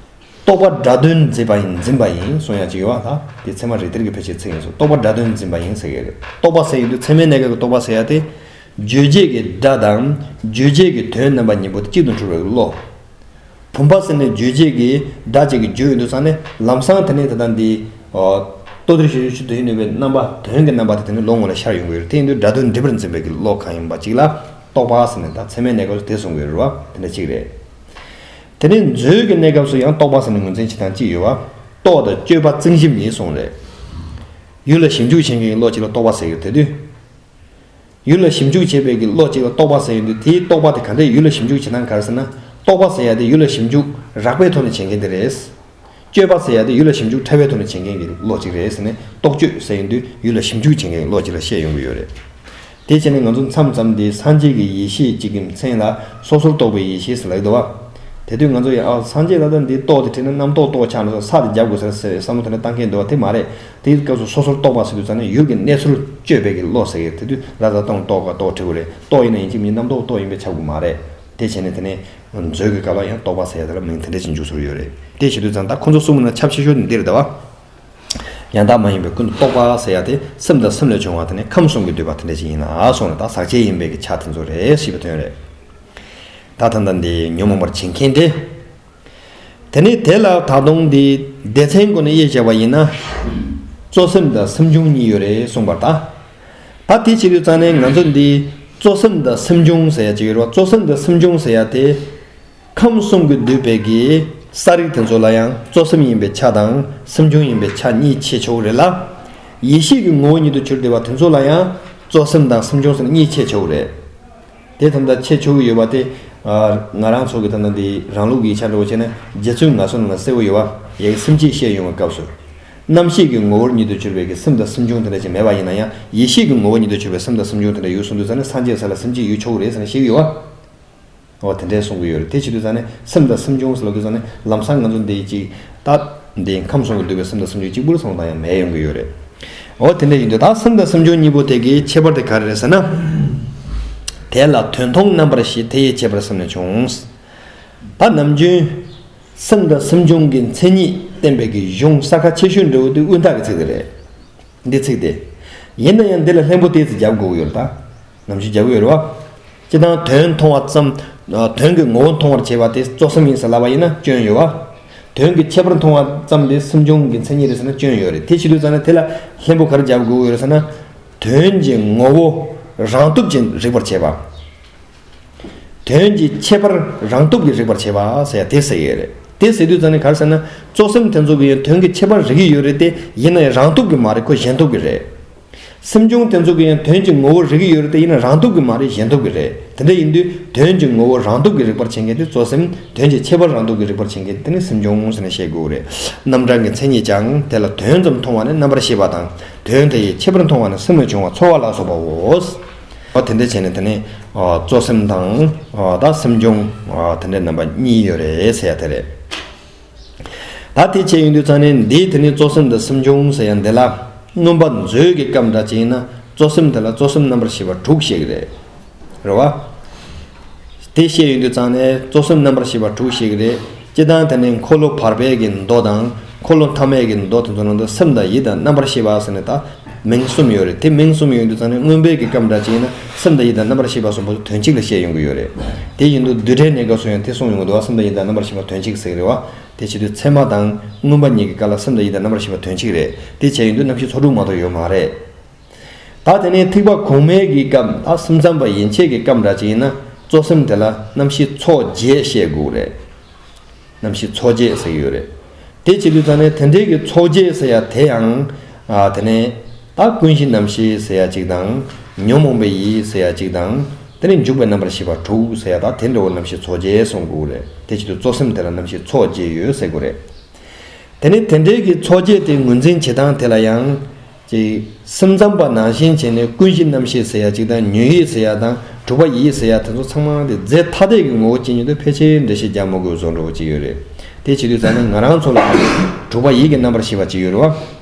རྟོག་པ་སྒྲ་དོན་འཛིན་པ་ཡིན་འཛིན་པ་ཡིན་གསུང་ཡ་ཅིག་ཡོད་བ། ད་དེ་ཚད་མ་རིགས་གཏེར་གྱི་ཕལ་ཆེར་ཚིག་ཡིན་གསུང་། རྟོག་པ་སྒྲ་དོན་འཛིན་པ་ཡིན་ཟེར་གྱི་རེད། རྟོག་པ་ཟེར་ཡོང་དུས་ཚད་མའི་གནས་སྐབས་ཀྱི་རྟོག་པ་ཟེར་ཡ་དེ། རྗོད་བྱེད་ཀྱི་སྒྲ་དང་རྗོད་བྱེད་ཀྱི་དོན་རྣམ་པ་གཉིས་པོ་དེ་གཅིག་ཏུ་འཁྲུལ་བའི་བློ། བུམ་པ་ཟེར་ནས་རྗོད་བྱེད་ཀྱི་སྒྲ་གཅིག་གིས་བརྗོད་ཡོང་དུས་ཙང་ནས་ལམ་སང་དེ་ནས་ད་ལྟ་འདི། ཨོ། ལྟོ་ལྡིར་ཞིང་ཞུ་དུ་ཡིན་ནུས་པའི་རྣམ་པ་དོན་གྱི་རྣམ་པ་དེ་དེ་ནས་བློ་ངོ་ལ་ཤར་ཡོང་གི་ཡོད་རེད། དེ་ཡིན་དུས་སྒྲ་དོན་འགྲིག་པར་འཛིན་པའི་གི་བློ་གང་ཡིན་པ་གཅིག་ལ་རྟོག་པ་ཟེར་ནས་ད་ཚད་མའི་གནས་སྐབས་སུ་དེ་གསུང་གི་ཡོད་རེད་བ། དེ་འདྲ་གཅིག་རེད། དེ་ནས་མཛོད་ཀྱི་གནས་སྐབས་སུ་ཡང་རྟོག་པ་ཟེར་ནས་ངོས་འཛིན་བྱེད་སྟངས་གཅིག་ཡོད་པ། རྟོག་དང་དཔྱོད་པ་བརྩིགས་ཞིབ་གཉིས་གསུངས་རེད། ཡུལ་ལ་ཞིབ་འཇུག་བྱེད་མཁན་གྱི་བློ་གཅིག་ལ་རྟོག་པ་ཟེར་གྱི་རེད། དེ་དུས། ཡུལ་ལ་ཞིབ་འཇུག་བྱེད་པའི་གི་བློ་གཅིག་ལ་རྟོག་པ་ཟེར་ཡོང་དུས། དེའི་རྟོག་པ་དེ་ག་འདྲའི་ཡུལ་ལ་ཞིབ་འཇུག་བྱེད་སྟངས་ག་རེ་ཟེར་ན། རྟོག་པ་ཟེར་ཡ་དེ་ཡུལ་ལ་ཞིབ་འཇུག་རགས་པའི་ཐོག་ནས་བྱེད་མཁན་དེ་རེད། དཔྱོད་པ་ཟེར་ཡ་དེ་ཡུལ་ལ་ཞིབ་འཇུག་ཕྲ་བའི་ཐོག་ནས་བྱེད་མཁན་གྱི་བློ་གཅིག་རེད་ཟེར་ནས། རྟོག་དཔྱོད་ཟེར་ཡོང་དུས་ཡུལ་ལ་ཞིབ་འཇུག་བྱེད་མཁན་གྱི་བློ་གཅིག་ལ་བཤད་ཡོང་གི་ཡོད་རེད། དེ་བྱས་ནས་ང་ཚོ་མཚམས་མཚམས་དེ་སངས་རྒྱས་ཀྱི་ཡེ་ཤེས་གཅིག་གི་མཚན་ལ་སོ་སོར་རྟོག་པའི་ཡེ་ཤེས་ཟེར་ལབ་ཀྱི་འདུག་བ། དེ་དུས་ང་ཚོ་ཡང་ཨ་སངས་རྒྱས་ལ་ད་འདི་རྟོག་དེ་བྲིས་ན་རྣམ་རྟོག་རྟོག་ཆགས་ན་ས་དེ་རྒྱབ་དགོས་ཟེར་ཟེར་བསམ་བློ་དེ་འདྲ་བཏང་མཁན་འདུག་བ། དེ་མ་རེད། དེའི་སྐབས་སུ་སོ་སོར་རྟོག་པ་ཟེར་དུས་ཙང་ནས་ཡུལ་གྱི་གནས་ཚུལ་དཔྱོད་པའི་གི་བློ་ཟེར་གི། དེ་དུས་ར་ཛ་སྟོང་རྟོག་ག་རྟོག་བྲི་དགོས་རེད། རྟོག་ཡིན་ན་ཡིན་གཅིག་མིན། རྣམ་རྟོག་རྟོག་ཡིན་པས་ཁྱབ་དགོས་མ་རེད། དེ་བྱས་ནས་དེ་ནས་མཛོད་ཀྱི་སྐབས་ལ་ཡང་རྟོག་པ་ཟེར་ཡ་དེ་ལ་མིང་དེ་འདྲ་ཞིག་འཇུག་སྲོལ་ཡོད་རེད། དེ་བྱེད་དུས་ཙང་ད་ཁོ་ཚོ་གསུམ་ནང་ཁྱབ་ཆེ་ཤོས་དེ་འདིར་འདུག་བ། ཡང་དག་མ་ཡིན་པའི་ཀུན་ཏུ་རྟོག་པ་ཟེར་ཡ་དེ་སེམས་དང་སེམས་ལས་བྱུང་བ་དེ་ནི་ཁམས་གསུམ་གྱིས་བསྡུས་པ་དེ་འདྲ་ཞིག་ཡིན་ལ་གསུངས་ནས། ད་ཟག་བཅས་ཡིན་པའི་གི་ཆ་དེ་ཚོ་རེད་ཞེས་པའི་དོན་རེད། ད་ད་ལྟ་འདི་ཉོན་མོངས་པར་བྱེད་མཁན་དེ། དེ་ནས་དེ་ལ་ད་དུང་འདི་སྡེ་ཚན་སྒོ་ནས་དབྱེ་བྱས་པ་ཡིན་ན། གཙོ་སེམས་དང་སེམས་བྱུང་གཉིས་ཡོད་རེད་གསུངས་པར་ད། ད་དེ་བྱེད་དུས་ཙང་ནས་ང་ཚོ་འདི་གཙོ་སེམས་དང་སེམས་བྱུང་ཟེར་ཡ་ཅིག་ཡོད་རེད་བ། གཙོ་སེམས་དང་སེམས་བྱུང་ཟེར་ཡ་དེ། ཁམས་གསུམ་གྱིས་བསྡུས་པའི་གི་ས་རིགས་དེ་ཚོ་ལ་ཡང་གཙོ་སེམས་ཡིན་པའི་ཆ་དང་སེམས་བྱུང་ཡིན་པའི་ཆ་གཉིས་ཕྱེ་ཆོག་རེད་ལ། ཡེ་ཤེས་ཀྱི་ངོ་བོ་ཉིད་དུ་གྱུར་བསྡད་པ་དེ་ཚོ་ལ་ཡང་གཙོ་སེམས་དང་སེམས་བྱུང་ཟེར་ནས་གཉིས་ཕྱེ་ཆོག་རེད། དེ་ད་ལྟ་ཕྱེ་ཆོག་གི་ཡོད་པ་དེ། ཨ། ང་རང་ཚོ་གི་ད་ལྟ་འདི་རང་ལུགས་ཀྱི་ཡིག་ཆ་འདྲ་བོ་བྱས་ན་རྗེ་བཙུན་ངལ་གསོ་ནང་ལ་གསལ་བོ་ཡོད་པ། ཡ་གི་སེམས་བསྐྱེད་བཤད་ཡོང་བའི་སྐབས་སུ། རྣམ་ཤེས་ཀྱི་ངོ་བོར་ཉིད་དུ་གྱུར་པའི་གི་སེམས་དང་སེམས་བྱུང་དེ་འདྲ་ཅིག་མེད་པ་ཡིན་ན་ཡང་། ཡེ་ཤེས་ཀྱི་ངོ་བོ་ཉིད་དུ་གྱུར་པའི་སེམས་དང་སེམས་བྱུང་དེ་འདྲ་ཡོད་གསུངས་དུས་ཙང་ནས་སངས་རྒྱས་ས་ལ་སེམས་བསྐྱེད་ཡོད་ཆོག་གི་རེད་ཟེར་ནས་བཤད་ཀྱི་ཡོད་པ། འོ་དེ་འདྲས་གསུང་གི་ཡོད་རེད། དེ་བྱེད་དུས་ཙང་ནས་སེམས་དང་སེམས་བྱུང་ཟེར་ལབ་དུས་ཙང་ནས་ལམ་སང་ང་ཚོ་འདི་གཅིག་ད་འདི་ཁམས་གསུམ་གྱིས་བསྡུས་པའི་སེམས་དང་སེམས་བྱུང་གཅིག་པུ་རེད་བསམ་སྟངས་ཡང་མེད་ཡོང་གི་ཡོད་རེད། འོ་དེ་འདྲས་ཡིན་དུས་ད་སེམས་དང་སེམས་བྱུང་གཉིས་པོ་དེ་གི་ཁྱད་པར་དེ་ག་རེ་རེད་ཟེར་ན། དེ་ལ་དོན་མཐོང་རྣམ་པར་ཤེས། དེ་ཡི་ཁྱད་པར་སེམས་ལས་བྱུང་། ད་ནམ་རྒྱུན་སེམས་དང་སེམས་བྱུང་གི་མཚན་ཉིད་བསྟན་པའི་གི་གཞུང་ས་ཁ་ཆེ་ཤོས་འདྲ་བོ་དེ་དབུས་མཐའ་གི་ཚིག་དེ་རེད། འདི་ཚིག་དེ། ཡིན་ན་ཡང་འདི་ལ་ལྷན་པོ་ཏོག་ཙམ་རྒྱབ་དགོས་ཀྱི་ཡོད་རེད་ད། ནམ་རྒྱུན་རྒྱབ་ཀྱི་ཡོད་རེད་བ། སྤྱིར་བཏང་དོན་མཐོང་བ་ཙམ། དོན་གྱི་ངོ་བོ་མཐོང་བར་བྱེད་པ་དེ་གཙོ་སེམས་ཡིན་ཟེར་ལབ་པ་ཡིན་ན་སྐྱོན་ཡོད་བ། དོན་གྱི་ཁྱད་པར་མཐོང་བ་ཙམ་དེ་སེམས་བྱུང་གི་མཚན་ཉིད་རེད་ཟེར་ན་སྐྱོན་ཡོད་རེད། དེ་བྱེད་དུས་ཙང་ནས་དེ་ལ་ལྷན་པོ་ག་རེ་རྒྱབ་དགོས་ཀྱི་ཡོད་རེད་ཟེར་ན། དོན་གྱི་ངོ་བོ་རང་སྟོབས་ཀྱིས་རིག་པར་བྱེད་པ། དོན་གྱི་ཁྱད་པར་རང་སྟོབས་ཀྱིས་རིག་པར་བྱེད་པ་ཟེར་ཡ་དེ་ཟེར་ཡས་རེད། དེ་ཟེར་དུས་ཙང་ནས་ག་རེ་ཟེར་ན། གཙོ་སེམས་དེ་ཚོ་གི་ཡང་དོན་གྱི་ཁྱད་པར་རིག་གི་ཡོད་རེད་དེ། ཡིན་ན་ཡང་རང་སྟོབས་ཀྱིས་མ་རེད། ཁོ་གཞན་སྟོབས་ཀྱིས་རེད། སེམས་བྱུང་དེ་ཚོ་གི་ཡང་དོན་གྱི་ངོ་བོ་རིག་གི་ཡོད་རེད་དེ། ཡིན་ན་རང་སྟོབས་ཀྱིས་མ་རེད། གཞན་སྟོབས་ཀྱིས་རེད། དེ་འདྲ་ཡིན་དུས་དོན་གྱི་ངོ་བོ་རང་སྟོབས་ཀྱིས་རིག་པར་བྱེད་མཁན་དེ་གཙོ་སེམས། དོན་གྱི་ཁྱད་པར་རང་སྟོབས་ཀྱིས་རིག་པར་བྱེད་མཁན་དེ་ནི་སེམས་བྱུང་ཟེར་ནས་བཤད་དགོས་རེད། རྣམ་གྲངས་ཀྱི་མཚན་ཉིད་ཀྱང་དེ་ལ་དོན་ཙམ་མཐོང་བ་ནི་རྣམ་པར་ཤེས་པ་དང་། དོན་དེ་ཡི་ཁྱད་པར་མཐོང་བ་ནི་སེམས་ལས་བྱུང་བ་ཚོར་བ་ལ་སོགས་པའོ། ཨོ་དེ་འདྲ་བྱས་ནས་དེ་ནི་ཨ་གཙོ་སེམས་དང་ཨ་ད་སེམས་བྱུང་ཨ་དེ་འདྲའི་རྣམ་པ་གཉིས་ཡོད་རེད་ཟེར་ཡ་དེ་རེད། ད་དེ་བྱས་ཡོང་དུས་ཙང་ནས་འདིའི་དེ་ནི་གཙོ་སེམས་དང་སེམས་བྱུང་ཟེར་ཡ་འདི་ལ་མངོན་པ་མཛོད་ཀྱི་སྐབས་འདྲ་ཅིག་ཡིན་ན་གཙོ་སེམས་དེ་ལ་གཙོ་སེམས་རྣམ་པར་ཤེས་པ་དྲུག་བཤད་ཀྱི་རེད། རེད་བ། དེ་བཤད་ཡོང་དུས་ཙང་ནས་གཙོ་སེམས་རྣམ་པར་ཤེས་པ་དྲུག་བཤད་ཀྱི་རེད། སྤྱིར་བཏང་དེ་ནི་འཁོར་ལོ་བར་པའི་གི་མདོ་དང་འཁོར་ལོ་ཐ་མའི་གི་མདོ་དེ་ཚོ་ནང་དུ་སེམས་དང་ཡིད་དང་རྣམ་པར་ཤེས་པ་ཟེར་ནས་ད། མིང་གསུམ་ཡོད་རེད། དེ་མིང་གསུམ་ཡོད་དུས་ཙང་ནས་མངོན་པའི་གི་སྐབས་འདྲ་ཅིག་ཡིན་ན་སེམས་དང་ཡིད་དང་རྣམ་པར་ཤེས་པ་གསུམ་པོ་དོན་གཅིག་ལ་བཤད་ཡོང་གི་ཡོད་རེད། དེ་ཡིན་དུས་བསྡུས་གྲྭའི་གནས་སྐབས་སུ་ཡང་དེ་གསུངས་ཡོང་གི་འདུག་བ། སེམས་དང་ཡིད་དང་རྣམ་པར་ཤེས་པ་དོན་གཅིག་ཟེར་གི་རེད་བ། དེ་བྱེད་དུས་ཚད་མ་དང་མངོན་པ་གཉིས་ཀྱི་སྐབས་ལ་སེམས་དང་ཡིད་དང་རྣམ་པར་ཤེས་པ་དོན་གཅིག་རེད། དེ་བྱས་ཡོང་དུས་རྣམ་ཤེས་ཚོགས་དྲུག་མ་གཏོགས་ཡོད་མ་རེད། ད་དེ་ནས་ཐེག་པ་གོང་མའི་གི་སྐབས་ད་སེམས་ཙམ་པ་ཡན་ཆད་ཀྱི་སྐབས་འདྲ་ཅིག་ཡིན་ན་གཙོ་སེམས་དེ་ལ་རྣམ་ཤེས་ཚོགས་བརྒྱད་བཤད་དགོས་རེད། རྣམ་ཤེས་ཚོགས་བརྒྱད་ཟེར་གྱི་ཡོད་རེད། དེ་བྱེད་དུས་ཙང་ནས་དེ་འདྲའི་གི་ཚོགས་བརྒྱད་ཟེར་ཡ་དེ་ཡང་། ཨ་དེ་ནས་ད་ཀུན་གཞི་རྣམ་ཤེས་ཟེར་ཡ་གཅིག་དང་། ཉོན་མོངས་པའི་ཡིད་ཟེར་ཡ་གཅིག་དང་། དེ་ནས་འཇུག་པའི་རྣམ་པར་ཤེས་པ་དྲུག་ཟེར་ཡ་ད་དེ་འདྲ་བོ་རྣམ་ཤེས་ཚོགས་བརྒྱད་གསུང་དགོས་རེད། དེ་བྱེད་དུས་གཙོ་སེམས་དེ་ལ་རྣམ་ཤེས་ཚོགས་བརྒྱད་ཡོད་ཟེར་དགོས་རེད། དེ་ནས་དེ་འདྲའི་གི་ཚོགས་བརྒྱད་དེ་ངོས་འཛིན་བྱེད་སྟངས་དེ་ལ་ཡང་། ཅིག་སེམས་ཙམ་པ་ནང་བཞིན་བྱས་ནས་ཀུན་གཞི་རྣམ་ཤེས་ཟེར་ཡ་གཅིག་དང་ཉོན་ཡིད་ཟེར་ཡ་དང་གྲུབ་པ་ཡིད་ཟེར་ཡ་དེ་ཚོ་ཚང་མ་དེ་རྫས་ཐ་དད་ཀྱི་ངོ་བོ་ཅན་ཉིད་དུ་ཕལ་ཆེར་འགྲེལ་བཤད་རྒྱག་མི་དགོས་བཟོ་འདྲ་བོ་ཅིག་ཡོད་རེད། དེ་བྱེད་དུས་ཙང་ནས་ང་རང་ཚོ་ལ་གྲུབ་པ་ཡིད་ཀྱི་རྣམ་པར་ཤེས་པ་ཅིག་ཡོད་རེད་བ།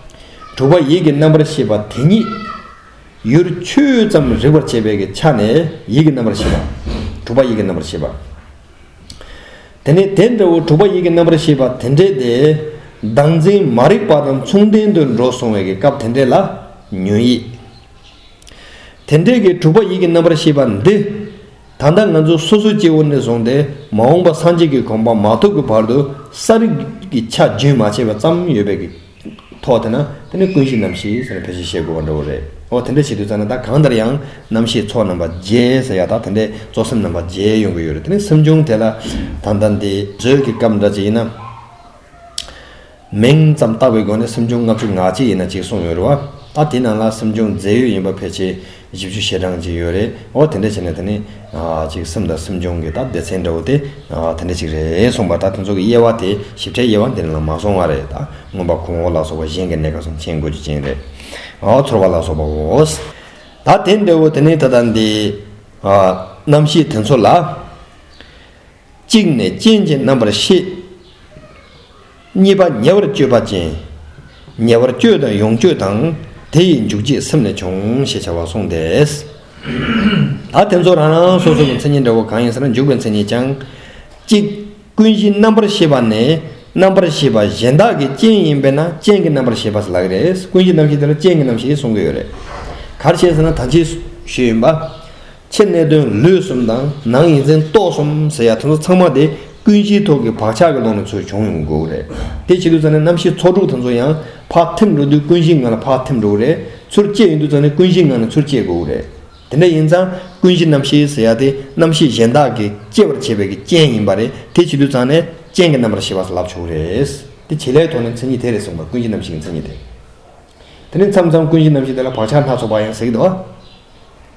གྲུབ་པ་ཡིད་ཀྱི་རྣམ་པར་ཤེས་པ་དེ་ཉིད་ཡུལ་ཆོས་ཙམ་རིག་པར་བྱེད་པའི་གི་ཆ་ནས་ཡིད་ཀྱི་རྣམ་པར་ཤེས་པ། གྲུབ་པ་ཡིད་ཀྱི་རྣམ་པར་ཤེས་པ། དེ་ནས་དེ་འདྲ་བོ་གྲུབ་པ་ཡིད་ཀྱི་རྣམ་པར་ཤེས་པ་དེ་འདྲས་དེ་བདག་འཛིན་མ་རིག་པ་དང་མཚུངས་ལྡན་དུ་འགྲོ་སོང་བའི་གི་སྐབས་དེ་འདྲས་ལ་ཉོན་ཡིད། དེ་འདྲས་ཀྱི་གྲུབ་པ་ཡིད་ཀྱི་རྣམ་པར་ཤེས་པ་འདི། ད་ལྟ་ང་ཚོ་སོ་སོའི་སྐྱེ་བོ་ནས་བཟུང་སྟེ་མ་འོངས་པ་སངས་རྒྱས་ཀྱི་གོ་འཕང་མ་ཐོབ་ཀྱི་བར་དུ་ས་རིག་གི་ཆ་རྒྱུན་མ་ཆད་པ་ཙམ་ཡོད་པའི་གི་ ཐོག་དེ་ན་དེ་ནི་ཀུན་གཞི་རྣམ་ཤེས་ཟེར་ནས་ཕལ་ཆེར་བཤད་དགོས་པ་འདྲ་བོ་རེད། འོ་དེ་འདྲ་བྱེད་དུས་ཙང་ནས་ད་གང་ལྟར་ཡང་རྣམ་ཤེས་ཚོགས་རྣམ་པ་བརྒྱད་ཟེར་ཡ་ད་དེ་འདྲའི་གཙོ་སེམས་རྣམ་པ་བརྒྱད་ཡོང་གི་ཡོད་རེད། དེ་ནི་སེམས་བྱུང་དེ་ལ་ད་ལྟ་འདི་མཛོད་ཀྱི་སྐབས་འདྲ་ཅིག་ཡིན་ན། མིང་ཙམ་བཏགས་པའི་སྒོ་ནས་སེམས་བྱུང་ལྔ་བཅུ་ང་གཅིག་ཡིན་ན་གཅིག་གསུངས་ཡོད་རེད་བ། ད་དེ་ནང་ལ་སེམས་བྱུང་རྫས་ཡོད་ཡིན་པ་ཕལ་ཆེར་བཞི་བཅུ་ཞེ་གྲངས་ཅིག་ཡོད་རེད། འོ་དེ་འདྲ་བྱས་ནས་དེ་ནི་ཅིག་སེམས་དང་སེམས་བྱུང་གི་ད་སྡེ་ཚན་འདྲ་བོ་དེ་དེ་འདྲ་ཅིག་རེད་གསུངས་པ། ད་དེ་ཚོ་གི་དབྱེ་བ་དེ་ཞིབ་ཕྲའི་དབྱེ་བ་འདི་ནང་ལ་མ་སོང་བ་རེད། ད་མངོན་པ་གོང་འོག་ལ་སོགས་པ་གཞན་གྱི་གནས་སྐབས་སམ་མཁྱེན་དགོས་རྒྱུ་ཅན་རེད། འོ་ཚོར་བ་ལ་སོགས་པའོ། ད་དེ་འདྲ་བོ་དེ་ནི་ད་ལྟ་འདི་རྣམ་ཤེས་དེ་ཚོ་ལ། གཅིག་ནི་རྐྱེན་གྱི་རྣམ་པར་ཤེས། གཉིས་པ་ཉེ་བར་སྤྱོད་པ་ཅན། ཉེ་བར་སྤྱོད་དང་ཡོངས་སྤྱོད་དང་། དེ་ཡི་འཇུག་བྱེད་སེམས་ལས་བྱུང་ཞེས་བྱ་བ་གསུངས་ཏེ། ད་དེ་ཚོ་རང་རང་སོ་སོ་གི་མཚན་ཉིད་འདྲ་བོ་གང་ཡིན་ཟེར་ན་འཇུག་པའི་མཚན་ཉིད་ཀྱང་། གཅིག་ཀུན་གཞིའི་རྣམ་པར་ཤེས་པ་ནི་རྣམ་པར་ཤེས་པ་གཞན་དག་གི་རྐྱེན་ཡིན་པས་ན་རྐྱེན་གྱི་རྣམ་པར་ཤེས་པ་ཟེར་ལབ་ཀྱི་རེད། ཀུན་གཞིའི་རྣམ་ཤེས་དེ་ལ་རྐྱེན་གྱི་རྣམ་ཤེས་གསུང་གི་ཡོད་རེད། ག་རེ་བྱས་ཟེར་ན་ད་ཅི་ཞུས་ཡིན་པ། ཕྱི་གནས་དོན་ལུས་གསུམ་དང་ནང་ཡིད་འཛིན་རྟོག་གསུམ་ཟེར་ཡ་དེ་ཚོ་ཚང་མ་དེ་ཀུན་གཞིའི་ཐོག་གི་བག་ཆགས་ཀྱི་ཀློང་ནས་ཚུར་བྱུང་ཡོང་དགོས་རེད། དེ་བྱེད་དུས་ཙང་ནས་རྣམ་ཤེས་ཚོགས་དྲུག་དེ་ཚོ་ཡང་ཕར་ཐིམ་འགྲོ་དུས་ཀུན་གཞིའི་ངང་ལ་ཕར་ཐིམ་འགྲོ་གི་རེད། ཚུར་སྐྱེས་ཡོང་དུས་ཙང་ནས་ཀུན་གཞིའི་ངང་ནས་ཚུར་སྐྱེས་དགོས་རེད། དེ་འདྲ་ཡིན་ཙང་ཀུན་གཞི་རྣམ་ཤེས་ཟེར་ཡ་དེ་རྣམ་ཤེས་གཞན་དག་གིས་སྐྱེ་བར་བྱེད་པའི་གི་རྐྱེན་ཡིན་པ་རེད། དེ་བྱེད་དུས་ཙང་ནས་རྐྱེན་གྱི་རྣམ་པར་ཤེས་པ་ཟེར་ལབ་ཆོག་གི་རེད། དེ་བྱེད་ལས་ཐོག་ནས་མཚན་ཉིད་དེ་རེད་གསུངས་པ། ཀུན་གཞི་རྣམ་ཤེས་ཀྱི་མཚན་ཉིད་དེ། དེ་ནས་མཚམས་མཚམས་ཀུན་གཞི་རྣམ་ཤེས་དེ་ལ་བག་ཆགས་སྣ་ཚོགས་པ་ཡང་ཟེར་གྱི་འདུག་བ།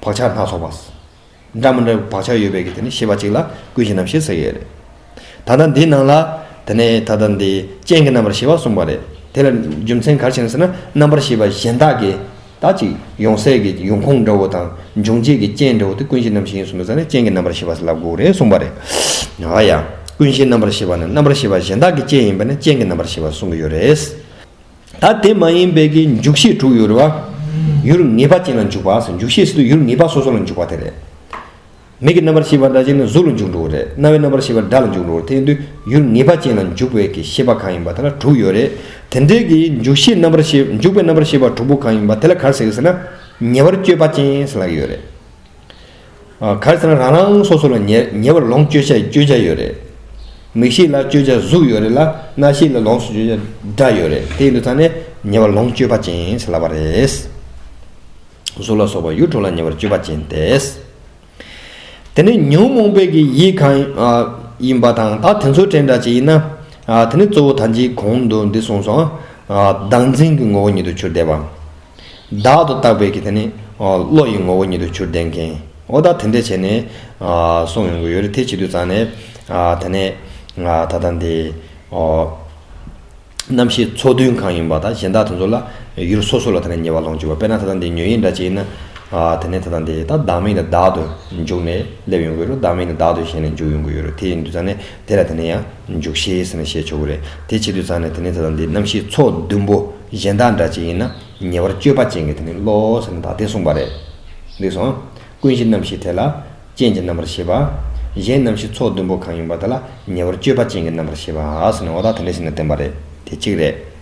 བག་ཆགས་སྣ་ཚོགས་པ། འདྲ་མི་འདྲ་བའི་བག་ཆགས་ཡོད་པའི་གི་དེ་ནི་ཤེས་པ་གཅིག་ལ་ཀུན་གཞི་རྣམ་ཤེས་ཟེར་གྱི་ཡོད་རེད། ད་ལྟ་འདིའི་ནང་ལ་དེ་ནས་ད་ལྟ་འདི་རྐྱེན་གྱི་རྣམ་པར་ཤེས་པ་གསུངས་པ་རེད། དེ་ལ་རྒྱུ་མཚན་ག་རེ་བྱས་ནས་ཟེར་ན་རྣམ་པར་ཤེས་པ་གཞན་དག་གི་ད་ཅིག་ཡོང་སའི་གི་ཡོང་ཁུངས་འདྲ་བོ་དང་འབྱུང་བྱེད་ཀྱི་རྐྱེན་འདྲ་བོ་དེ་ཀུན་གཞི་རྣམ་ཤེས་ཡིན་གསུངས་པའི་ས་ནས་རྐྱེན་གྱི་རྣམ་པར་ཤེས་པ་ཟེར་ལབ་དགོས་རེད་གསུངས་པ་རེད། ཨ་ཡ། ཀུན་གཞིའི་རྣམ་པར་ཤེས་པ་ནི་རྣམ་པར་ཤེས་པ་གཞན་དག་གི་རྐྱེན་ཡིན་པ་ནི་རྐྱེན་གྱི་རྣམ་པར་ཤེས་པ་གསུང་གི་ཡོད་རེད། ད་དེ་མ་ཡིན་པའི་གི་འཇུག་ཤེས་དྲུག་ཡོད་རེད་བ། ཡུལ་ངེས་པ་ཅན་ལ་འཇུག་པ་ཟེར། འཇུག་ཤེས་ཟེར་དུས་ཡུལ་ངེས་པ་སོ་སོ་ལ་འཇུག་པ་དེ་རེད། མིག་གི་རྣམ་པར་ཤེས་པ་འདྲ་ཅིག་ནི་གཟུགས་ལ་འཇུག་འགྲོ་གི་རེད། རྣ་བའི་རྣམ་པར་ཤེས་པ་སྒྲ་ལ་འཇུག་འགྲོ་གི་རེད། དེ་ཡིན་དུས་ཡུལ་ངེས་པ་ཅན་ལ་འཇུག་པའི་གི་ཤེས་པ་གང་ཡིན་པ་དེ་ལ་དྲུག་ཡོད་རེད། དེ་འདྲའི་གི་འཇུག་ཤེས་རྣམ་པར་ཤེས་འཇུག་པའི་རྣམ་པར་ཤེས་པ་དྲུག་པོ་གང་ཡིན་པ་དེ་ལ་ག་རེ་ཟེར་གི་ཟེར་ན། ཉེ་བར་སྤྱོད་པ་ཅན་ཟེར་ལབ་ཀྱི་ཡོད་རེད། ག་རེ་ཟེར་ན་རང་རང་སོ་སོ་ལ་ཉེ་ཉེ་བར་ལོངས་སྤྱོད་བྱ་སྤྱོད་བྱ་ཡོད་རེད། མིག་ཤེས་ལ་སྤྱོད་བྱ་གཟུགས་ཡོད་རེད་ལ། རྣ་ཤེས་ལ་ལོངས་སུ་སྤྱོད་བྱ་སྒྲ་ཡོད་རེད། དེ་ཡིན་དུས་ཙང་ནས་ཉེ་བར་ལོངས་སྤྱོད་པ་ཅན་ཟེར་ལབ་པ་རེད། གཟུགས་ལ་སོགས་པ་ཡུལ་དྲུག་ལ་ཉེ་བར་སྤྱོད་པ་ཅན་ཏེ། དེ་ནས་ཉོན་མོངས་པའི་གི་ཡིད་གང་ཡིན་པ་དང་ད་དེ་ཚོ་དྲན་འདྲ་ཅིག་ཡིན་ན། དེ་ནི་གཙོ་བོ་ད་ཅིའི་གོང་དུ་འདི་གསུངས་སོང་། བདག་འཛིན་གྱི་ངོ་བོ་ཉིད་དུ་གྱུར་བསྡད་པ། བདག་ཏུ་བཏགས་པའི་གི་དེ་ནི་བློ་ཡི་ངོ་བོ་ཉིད་དུ་གྱུར་བསྡད་མཁན། འོ་ད་དེ་འདྲས་བྱས་ནས་གསུངས་ཡོང་གི་ཡོད་རེད། དེ་བྱེད་དུས་ཙང་ནས་དེ་ནས་ད་ལྟ་འདི་རྣམ་ཤེས་ཚོགས་བདུན་གང་ཡིན་པ་དང་གཞན་དག་དེ་ཚོ་ལ་ཡུལ་སོ་སོ་ལ་དེ་ནས་ཉེ་བར་ལོངས་སྤྱོད་པ། དཔེར་ན་ད་ལྟ་འདི་ཉོན་ཡིད་འདྲ་ཅིག་ཡིན་ན། དེ་ནས་ད་ལྟ་འདི་ད་བདག་མེད་ནས་བདག་ཏུ་འཇུག་ནས་སླེབས་ཡོང་གི་ཡོད་རེད། བདག་མེད་ནས་བདག་ཏུ་ཞེན་ནས་འཇུག་ཡོང་གི་ཡོད་རེད། དེ་ཡིན་དུས་ཙང་ནས་དེ་ལ་དེ་ནས་ཡང་འཇུག་ཤེས་ཟེར་ནས་བཤད་ཆོག་གི་རེད། དེ་བྱེད་དུས་ཙང་ནས་དེ་ནས་ད་ལྟ་འདི་རྣམ་ཤེས་ཚོགས་བདུན་པོ་གཞན་དག་འདྲ་ཅིག་ཡིན་ན། ཉེ་བར་སྤྱོད་པ་ཅན་གྱི་དེ་ནི་བློ་ཟེར་ནས་ད་དེ་གསུངས་པ་རེད། འདི་སོང་། ཀུན་གཞི་རྣམ་ཤེས་དེ་ལ་རྐྱེན་གྱི་རྣམ་པར་ཤེས་པ། གཞན་རྣམ་ཤེས་ཚོགས་བདུན་པོ་གང་ཡིན་པ་དེ་ལ་ཉེ་བར་སྤྱོད་པ་ཅན་གྱི་རྣམ་པར་ཤེས་པ་ཟེར་ནས་འོ་ད་དེ་འདྲ་ཞིག་ནས་བསྟན་པ་རེད། དེ་གཅིག་རེད།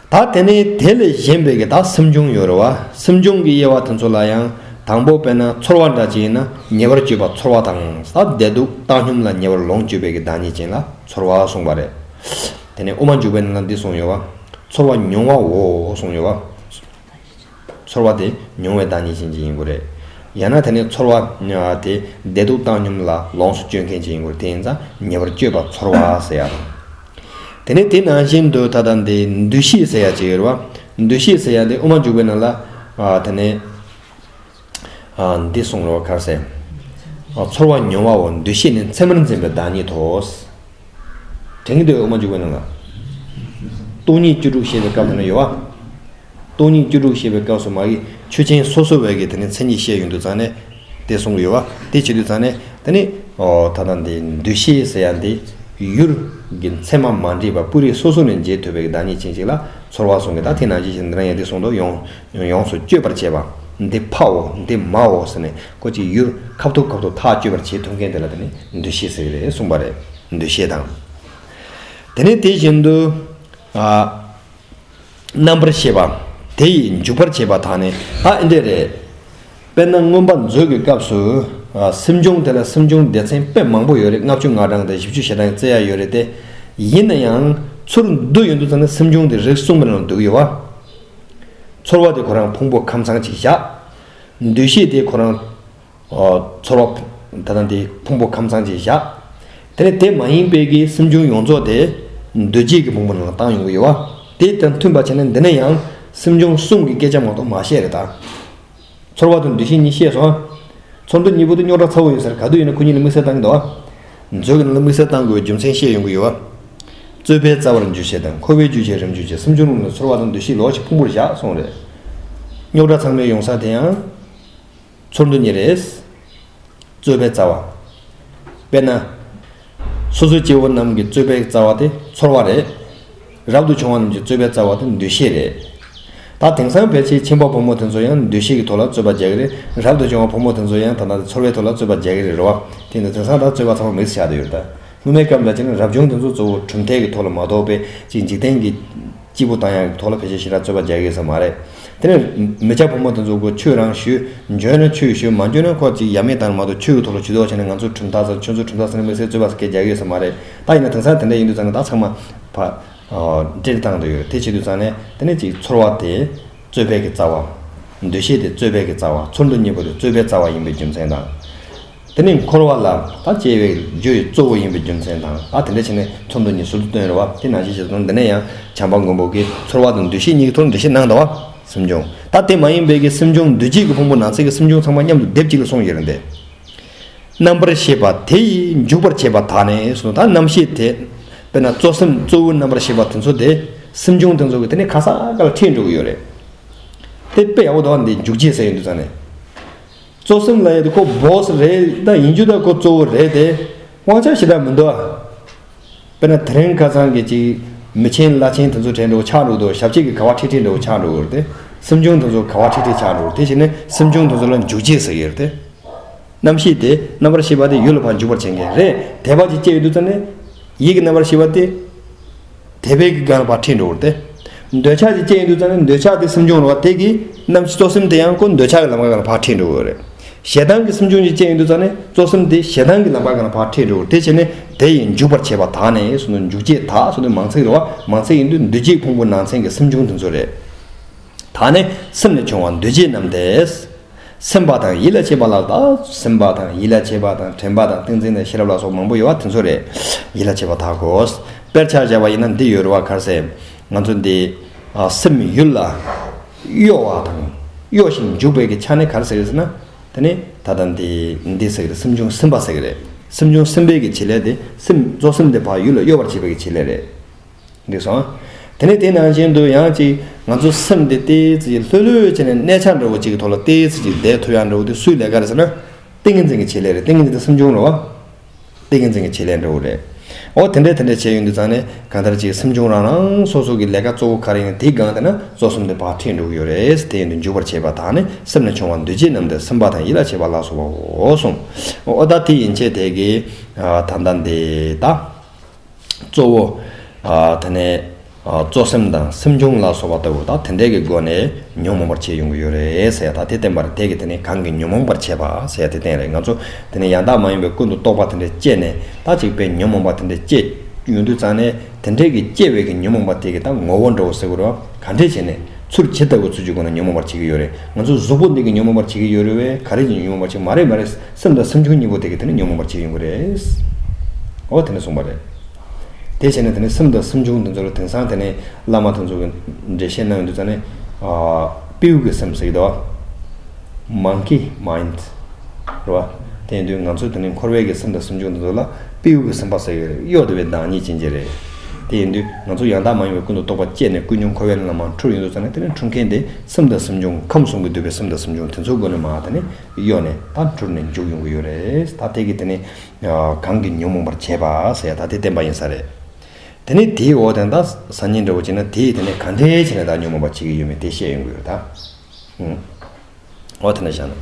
ད་དེ་ནས་དེ་ལས་གཞན་པའི་གི་ད་སེམས་བྱུང་ཡོད་རེད་བ། སེམས་བྱུང་གི་དབྱེ་བ་དེ་ཚོ་ལ་ཡང་དང་པོ་དཔེར་ན་ཚོར་བ་འདྲ་ཅིག་ཡིན་ན་ཉེ་བར་སྤྱོད་པ་ཚོར་བ་དང་ད་བདེ་སྡུག་བཏང་སྙོམས་ལ་ཉེ་བར་ལོངས་སྤྱོད་པའི་གི་བདག་ཉིད་ཅན་ལ་ཚོར་བ་གསུངས་པ་རེད། དེ་ནས་དབུ་མ་འཇུག་པའི་ནང་ལ་འདི་གསུངས་ཡོད་བ། ཚོར་བ་མྱོང་བའོ་གསུངས་ཡོད་བ། ཚོར་བ་དེ་མྱོང་བའི་བདག་ཉིད་ཅན་གྱི་ཡིན་དགོས་རེད། ཡང་ན་དེ་ནི་ཚོར་བ་དེ་བདེ་སྡུག་བཏང་སྙོམས་ལ་ལོངས་སུ་སྤྱོད་མཁན་ཅིག་ཡིན་དགོས་རེད། དེ་ཡིན་ཙང་ཉེ་བར་སྤྱོད་པ་ཚོར་བ་ཟེར་ཡ་དང་། དེ་ནི་དེ་ནང་བཞིན་དུ་ད་ལྟ་འདི་འདུ་ཤེས་ཟེར་ཡ་ཅིག་ཡོད་རེད་བ། འདུ་ཤེས་ཟེར་ཡ་འདི་དབུ་མ་འཇུག་པའི་ནང་ལ་དེ་ནི་འདི་གསུངས་རོགས་གར་ཟེར། ཚོར་བ་མྱོང་བའོ་འདུ་ཤེས་ནི་མཚན་མར་འཛིན་པའི་བདག་ཉིད་དོ། དྲན་གྱི་འདུག་དབུ་མ་འཇུག་པའི་ནང་ལ། སྟོང་ཉིད་བཅུ་དྲུག་བཤད་པའི་སྐབས་དེ་ན་ཡོད་བ། སྟོང་ཉིད་བཅུ་དྲུག་བཤད་པའི་སྐབས་སུ་མ་གི་ཆོས་ཅན་སོ་སོ་བས་ཀྱི་དེ་ནི་མཚན་ཉིད་བཤད་ཡོང་དུས་ཙང་ནས་དེ་གསུངས་ཡོད་བ། དེ་བྱེད་དུས་ཙང་ནས་དེ་ནི་ད་ལྟ་འདི་འདུ་ཤེས་ཟེར་ཡ་འདི་ཡུལ་གྱི་མཚན་མ་མ་འདྲེས་པ་སྤུ་རིས་སོ་སོ་ནས་འབྱེད་ཐུབ་པའི་བདག་ཉིད་ཅན་ཅིག་ལ་ཚོར་བ་གསུངས་གི། ད་དེ་ནང་བཞིན་བཞིན་འདི་རང་ཡང་དེ་གསུངས་འདུག་ཡོངས་ཡོངས་སུ་གཅོད་པར་བྱེད་པ། འདི་ཕའོ་འདི་མའོ་ཟེར་ནས་ཁོ་ཅིག་ཡུལ་ཁ་ཐུག་ཁ་ཐུག་ཐག་གཅོད་པར་བྱེད་ཐུབ་མཁན་དེ་ལ་དེ་ནི་འདུ་ཤེས་ཟེར་གི་རེད་གསུངས་པ་རེད། འདུ་ཤེས་དང་། དེ་ནས་དེ་བཞིན་དུ། རྣམ་པར་ཤེས་པ། དེ་ཡིས་འཇུག་པར་བྱེད་པ་དག་ནི་ཨ་ཨེ་འདྲས་རེད། དཔེར་ན་མངོན་པ་མཛོད་ཀྱི་སྐབས་སུ། སེམས་བྱུང་དེ་ལ་སེམས་བྱུང་སྡེ་ཚན་དཔེ་མང་པོ་ཡོད་རེད། ལྔ་བཅུ་ང་གྲངས་དང་བཞི་བཅུ་ཞེ་གྲངས་བརྩི་ཡ་ཡོད་རེད་དེ། ཡིན་ན་ཡང་ ཚུར་འདུ་ཡོང་དུས་ཙམ་ནས་སེམས་བྱུང་དེ་རིགས་གསུམ་གྱི་ནང་འདུ་གི་ཡོད་པ། ཚོར་བ་དེ་ཁོ་རང་ཕུང་པོ་ཁམས་ཚང་གཅིག་བཞག་འདུ་ཤེས་དེ་ཁོ་རང་། ཨོ། ཚོར་བ་ད་ལྟ་འདི་ཕུང་པོ་ཁམས་ཚང་གཅིག་བཞག་དེ་ནས་དེ་མ་ཡིན་པའི་གི་སེམས་བྱུང་ཡོངས་རྫོགས་དེ་འདུ་བྱེད་ཀྱི་ཕུང་པོ་ནང་ལ་བཏང་ཡོང་གི་ཡོད་པ། དེ་དང་མཐུན་པ་བྱས་ནས་འདི་ནས་ཡང་སེམས་བྱུང་གསུམ་གྱི་སྐད་ཆ་མ་གཏོགས་མ་བཤད་རེད་ད། ཚོར་བ་དང་འདུ་ཤེས་གཉིས་བཤད་སོང་། ཚོར་འདུ་གཉིས་པོ་དེ་རྙོག་དྲ་ཚ་བོ་ཡོད་ས་རེད། ག་དུས་ཡིན་ན་ཁོ་གཉིས་ལ་དམིགས་བསལ་བཏང་གི་འདུག་ཨ། མཛོད་ཀྱི་ནང་ལ་དམིགས་བསལ་བཏང་དགོས་པའི་རྒྱུ་མཚན་བཤད་ཡོང་གི་ཡོད་ཨ། རྩོད་པའི་རྩ་བར་འཇུག་བྱེད་དང་འཁོར་བའི་རྒྱུ་བྱེད་རིམ་འཇུག་བྱེད། སེམས་བྱུང་རླུང་ལ་ཚོར་བ་དང་འདུ་ཤེས་ལོགས་ཤིག་ཕུང་པོར་བཞག་གསུངས་རེད། རྙོག་དྲ་ཚང་མའི་ཡོང་ས་དེ་ཡང་། ཚོར་འདུ་གཉིས་རེད། རྩོད་པའི་རྩ་བ། དཔེར་ན། སོ་སོའི་སྐྱེ་བོ་རྣམས་ཀྱི་རྩོད་པའི་རྩ་བ་དེ་ཚོར་བ་རེད། རབ་ཏུ་བྱུང་བ་རྣམས་ཀྱི་རྩོད་པའི་རྩ་བ་དེ་འདུ་ཤེས་རེད། ད་དེང་སང་ཕལ་ཆེར་ཁྱིམ་པ་ཕོ་མོ་དེ་ཚོ་ཡང་འདུ་ཤེས་ཀྱི་ཐོག་ལ་རྩོད་པ་རྒྱག་གི་རེད། རབ་ཏུ་བྱུང་བ་ཕོ་མོ་དེ་ཚོ་ཡང་ད་ལྟ་ཚོར་བའི་ཐོག་ལ་རྩོད་པ་རྒྱག་གི་རེད། རེད་བ། དེ་ནི་དེང་སང་ད་རྩོད་པ་ཚང་མ་མིག་ཆགས་བསྡད་ཡོད་རེད་ད། སྔོན་མའི་སྐབས་ལ་བྱས་ན་རབ་བྱུང་དེ་ཚོ་གཙོ་བོ་གྲུབ་མཐའ་གི་ཐོག་ལ་མ་གཏོགས་པའི་ཅིག་འཇིག་རྟེན་གྱི་སྐྱིད་པོ་བཏང་ཡག་གི་ཐོག་ལ་ཕལ་ཆེར་ཞེ་དྲག་རྩོད་པ་རྒྱག་གི་ཡོད་ས་མ་རེད། དེ་ནས་མི་སྐྱ་ཕོ་མོ་དེ་ཚོ་གོ་ཆོས་རང་ཞུ། འཇོན་ན་ཆོས་ཞུ། མ་འཇོན་ན་ཁོ་ཅིག་ཡ་མེད་བཏང་མ་གཏོགས་ཆོས་ཀྱི་ཐོག་ལ་ཇུས་གཏོགས་བྱས་ནས་ང་ཚོ་གྲུབ་མཐའ་ཟེར་ཁྱོད་ཚོ་གྲུབ་མཐའ་ཟེར་ནས་དམིགས་བསལ་རྩོད་པ་ཟེར་སྐད་རྒྱག་གི་ཡོད་ས་མ་རེད། ད་ཡིན་ན་དེང་སང་དེ་འདྲ་ཡིན་དུས་ཙང་ནས་ད་ཚང་མ་ཕ། སྤྲེལ་བཏང་དུ་ཡོད། དེ་བྱེད་དུས་ཙང་ནས་དེ་ནས་ཅིག་ཚོར་བ་དེ་རྩོད་པའི་གི་རྩ་བ། འདུ་ཤེས་དེ་རྩོད་པའི་གི་རྩ་བ། ཚོར་འདུ་གཉིས་པོ་དེ་རྩོད་པའི་རྩ་བ་ཡིན་པའི་རྒྱུ་མཚན་དང་། དེ་ནས་འཁོར་བ་ལ་ད་སྐྱེ་བའི་རྒྱུ་ཡི་གཙོ་བོ་ཡིན་པའི་རྒྱུ་མཚན་དང་། ད་དེ་འདྲ་བྱས་ནས་ཚོར་འདུ་གཉིས་ཟུར་དུ་བཏོན་རེད་བ། དེ་ནང་བཞིན་བྱས་ཙང་འདི་ནས་ཡང་བྱམས་པ་མགོན་པོ་གིས་ཚོར་བ་དང་འདུ་ཤེས་གཉིས་ཀྱི་ཐོག་འགྲེལ་བཤད་གནང་འདུག་བ། སེམས་བྱུང་། ད་དེ་མ་ཡིན་པའི་གི་སེམས་བྱུང་འདུ་བྱེད་ཀྱི་ཕུང་པོ་ནང་ཚན་གྱི་སེམས་བྱུང་ཚང་མ་མཉམ་དུ་སྡེབ་གཅིག་ལ་གསུངས་ཡོད་རེད་འདི། རྣམ་པར་ཤེས་པ་དེ་ཡིས་འཇུག་པར་བྱེད་པ་དག་ནི་གསུངས། ད་རྣམ་ཤེས་དེ། དཔེར་ན་གཙོ་སེམས་གཙོ་བོའི་རྣམ་པར་ཤེས་པ་དེ་ཚོ་དེ། སེམས་བྱུང་དེ་ཚོ་གི་དེ་ནི་ག་ས་ག་ལ་ཁྲིད་འགྲོ་གི་ཡོད་རེད། དེ་དཔེ་ཡག་པོ་འདུག་བ། འདི་འཇུག་བྱེད་ཟེར་ཡོང་དུས་ཙང་ནས། གཙོ་སེམས་ལབ་ཡ་དེ་ཁོ་བོ་སི་རེད། ད་ཡིན་རྒྱུ་ད་ཁོ་གཙོ་བོ་རེད་དེ། དབང་ཆ་ཞེ་དྲག་མི་འདུག་ཨ། དཔེར་ན་དེ་རིང་ཁ་སང་གི་ཅིག་མི་ཆེན་བླ་ཆེན་དེ་ཚོ་དྲན་འགྲོ་ཆགས་འགྲོ་འདུག་ཞབས་ཕྱི་གི་ག་བ་ཁྲིད་ཁྲིད་འགྲོ་ཆགས་འགྲོ་གི་རེད་དེ། སེམས་བྱུང་དེ་ཚོ་ག་བ་ཁྲིད་ཁྲིད་ཆགས་འགྲོ་གི་རེད། དེ་བྱས་ནས་སེམས་བྱུང་དེ་ཚོ་ལ་འཇུག་བྱེད་ཟེར་གི་རེད་དེ། རྣམ་ཤེས་དེ་རྣམ་པར་ཤེས་པ་དེ་ཡུལ་ལ་ཕར་འཇུག་པར་བྱེད་མཁན་རེད། དད་པ་ཅིག་སྐྱེ་ཡོང་དུས་ཙང་ནས། ཡིད་ཀྱི་རྣམ་པར་ཤེས་པ་དེ། དད་པའི་གི་སྒང་ལ་ཕར་ཁྲིད་འགྲོ་གི་རེད་དེ། འདོད་ཆགས་ཅིག་སྐྱེ་ཡོང་དུས་ཙང་ནས་འདོད་ཆགས་དེ་སེམས་བྱུང་རེད་བ། དེ་གི་རྣམ་གཙོ་སེམས་དེ་ཡང་ཁོ་འདོད་ཆགས་ཀྱི་ལམ་ཁ་སྒང་ལ་ཕར་ཁྲིད་འགྲོ་གི་རེད། ཞེ་སྡང་གི་སེམས་བྱུང་ཅིག་སྐྱེ་ཡོང་དུས་ཙང་ནས་གཙོ་སེམས་དེ་ཞེ་སྡང་གི་ལམ་ཁ་སྒང་ལ་ཕར་ཁྲིད་འགྲོ་གི་རེད། དེ་བྱས་ནས་དེ་ཡིས་འཇུག་པར་བྱེད་པ་དག་ནི་གསུངས་ནས་འཇུག་བྱེད་དག་གསུངས་ནས་མང་ཚིག་རེད་བ། མང་ཚིག་ཡིན་དུས་འདུ་བྱེད་ཕུང་པོ་ནང་ཚན་གྱི་སེམས་བྱུང་དེ་ཚོ་རེད། ད་ནི་སེམས་ལས་བྱུང་བ་འདུ་བྱེད་རྣམས་ཏེ། སེམས་པ་དང་ཡིད་ལ་བྱེད་པ་ལ། ད་སེམས་པ་དང་ཡིད་ལ་བྱེད་པ་དང་དྲན་པ་དང་ཏིང་འཛིན་དང་ཤེས་རབ་ལ་སོགས་མང་པོ་ཡོད་པ་དེ་ཚོ་རེད། ཡིད་ལ་བྱེད་པ་དག་གོ། དཔེར་ཆ་བཞག་པ་ཡིན་ན་འདི་ཡོད་རེད་བ། ག་རེ་ཟེར། ང་ཚོ་འདི་ཨ་སེམས་ཡུལ་ལ་གཡོ་བ་དང་གཡོ་ཞིང་འཇུག་པའི་གི་ཆ་ནི་ག་རེ་ཟེར་གི་ཟེར་ན། དེ་ནི་ད་ལྟ་འདི་འདི་ཟེར་གི་རེད། སེམས་བྱུང་སེམས་པ་ཟེར་གི་རེད། སེམས་བྱུང་སེམས་པའི་གི་བྱེད་ལས་དེ་སེམས་གཙོ་སེམས་དེ་ཕར་ཡུལ་ལ་གཡོ་བར་བྱེད་པའི་གི་བྱེད་ལས་རེད། འགྲིག་སོང་། དེ་ནས་དེ་ནང་བཞིན་དུ་ཡང་ཅིག་ང་ཚོ་སེམས་འདི་ཏོག་ཙམ་ཅིག་ལྷོད་ལྷོད་བྱས་ནས་གནས་ཆ་འདྲ་བོ་ཅིག་གི་ཐོག་ལ་ཏོག་ཙམ་ཅིག་བསྡད་ཐུབ་ཡག་འདྲ་བོ་དེ་སུའི་ལས་ཀ་རེད་ཟེར་ན། ཏིང་ངེ་འཛིན་གྱི་བྱེད་ལས་རེད། ཏིང་ངེ་འཛིན་དེ་སེམས་བྱུང་རེད་བ། ཏིང་ངེ་འཛིན་གྱི་བྱེད་ལས་འདྲ་བོ་རེད། འོ་དེ་འདྲས་དེ་འདྲས་བྱས་ཡོང་དུས་ཙང་ནས་གང་ལྟར་ཅིག་སེམས་བྱུང་རང་རང་སོ་སོ་གི་ལས་ཀ་གཙོ་བོ་ག་རེ་ཡིན་ན་དེའི་སྒང་དེ་ན་གཙོ་སེམས་དེ་ཕར་ཁྲིད་འགྲོ་གི་ཡོད་རེད། དེ་ཡིན་དུས་འཇུག་པར་བྱེད་པ་དག་ནི་སེམས་ལས་བྱུང་བ་འདུ་བྱེད་རྣམས་ཏེ། སེམས་པ་དང་ཡིད་ལ་བྱེད་པ་ལ་སོགས་པའོ་གསུངས། འོ་ད་དེ་ཡན་ཆད་དེ་གི་ད་ལྟ་འདི་ད། གཙོ་བོ། ཨ་དེ་ནས་ཨ་གཙོ་སེམས་དང་སེམས་བྱུང་ལ་སོགས་པ་ལྟ་བུ་དག་དེ་འདྲའི་གི་སྒོ་ནས་ཉོན་མོངས་པར་བྱེད་ཡོང་གི་ཡོད་རེད་ཟེར་ཡ། ད་དེ་བསྟན་པར་དེ་གི་དེ་ནས་གང་གིས་ཉོན་མོངས་པར་བྱེད་པ་ཟེར་ཡ་དེ་བསྟན་རེད། ང་ཚོ་དེ་ནས་ཡང་དག་མ་ཡིན་པའི་ཀུན་ཏུ་རྟོག་པ་དེ་འདྲ་སྐྱེས་ནས་ད་ཅིག་པའི་ཉོན་མོངས་པ་དེ་འདྲ་སྐྱེས་ཡོང་དུས་ཙང་ནས་དེ་འདྲའི་གི་སྐྱེ་བའི་གི་ཉོན་མོངས་པ་དེ་གི་ད་ངོ་བོ་འདྲ་བོ་ཟེར་དགོས་རེད་བ། ག་འདྲས་བྱས་ནས་ཚུར་ཇི་ལྟ་བུ་ཚུར་གྱི་སྒོ་ནས་ཉོན་མོངས་པར་བྱེད་ཀྱི་ཡོད་རེད། ང་ཚོ་གཟུགས་པོ་འདི་གི་ཉོན་མོངས་པར་བྱེད་ཀྱི་ཡོད་རེད་བས། ག་རེ་གྱིས་ཉོན་མོངས་པར་བྱེད་མ་རེད། མ་རེད། སེམས་དང་སེམས་བྱུང་གཉིས་པོ་དེ་གི་དེ་ནི་ཉོན་མོངས་པར་བྱེད་ཡོང་གི་རེད། འོ་དེ་ནི་གསུངས་པ་རེད། དེ་བྱས་ནས་དེ་ནི་སེམས་དང་སེམས་བྱུང་དེ་ཚོ་ལ་དེང་སང་དེ་ནི་བླ་མ་དེ་ཚོ་གི་འགྲེལ་བཤད་གནང་ཡོང་དུས་ཙང་ནས། ཨ་སྤྲེའུ་གི་སེམས་ཟེར་གྱི་འདུག་བ། Monkey mind རེད་བ། དེ་ཡིན་དུས་ང་ཚོ་དེ་ནི་འཁོར་བའི་གི་སེམས་དང་སེམས་བྱུང་དེ་ཚོ་ལ་སྤྲེའུ་གི་སེམས་པ་ཟེར་གྱི་རེད། གཡོ་བདེ་བའི་བདག་ཉིད་ཅན་གྱི་རེད། དེ་ཡིན་དུས་ང་ཚོ་ཡང་དག་མ་ཡིན་པའི་ཀུན་ཏུ་རྟོག་པ་སྐྱེས་ནས་ཀུན་འབྱུང་འཁོར་བའི་ལམ་ལ་མར་འཁྲུལ་ཡོང་དུས་ཙང་ནས་དེ་ནི་འཁྲུལ་མཁན་དེ་སེམས་དང་སེམས་བྱུང་ཁམས་གསུམ་གྱིས་བསྡུས་པའི་སེམས་དང་སེམས་བྱུང་དེ་ཚོའི་སྒོ་ནས་མར་དེ་ནི་གཡོ་ནས་ད་འཁྲུལ་ནས་འཇུག་ཡོང་གི་ཡོད་རེད། ད་དེ་གི་དེ་ནི། གང་གིས་ཉོན་མོངས་པར་བྱེད་པ་ཟེར་ཡ་ད་དེ་བསྟན་པ་ཡིན་ས་རེད། དེ་ནི་དེའི་འོག་དེ་ད་སང་ཉིན་འདྲ་བོ་བྱས་ན་དེས་དེ་ནི་གང་འདྲས་བྱས་ནས་ད་ཉོན་མོངས་པ་བྱེད་ཀྱི་ཡོད་མེད་དེ་བཤད་ཡོང་གི་ཡོད་ད། ཨུ། འོ་དེ་འདྲ་བཞག་ན།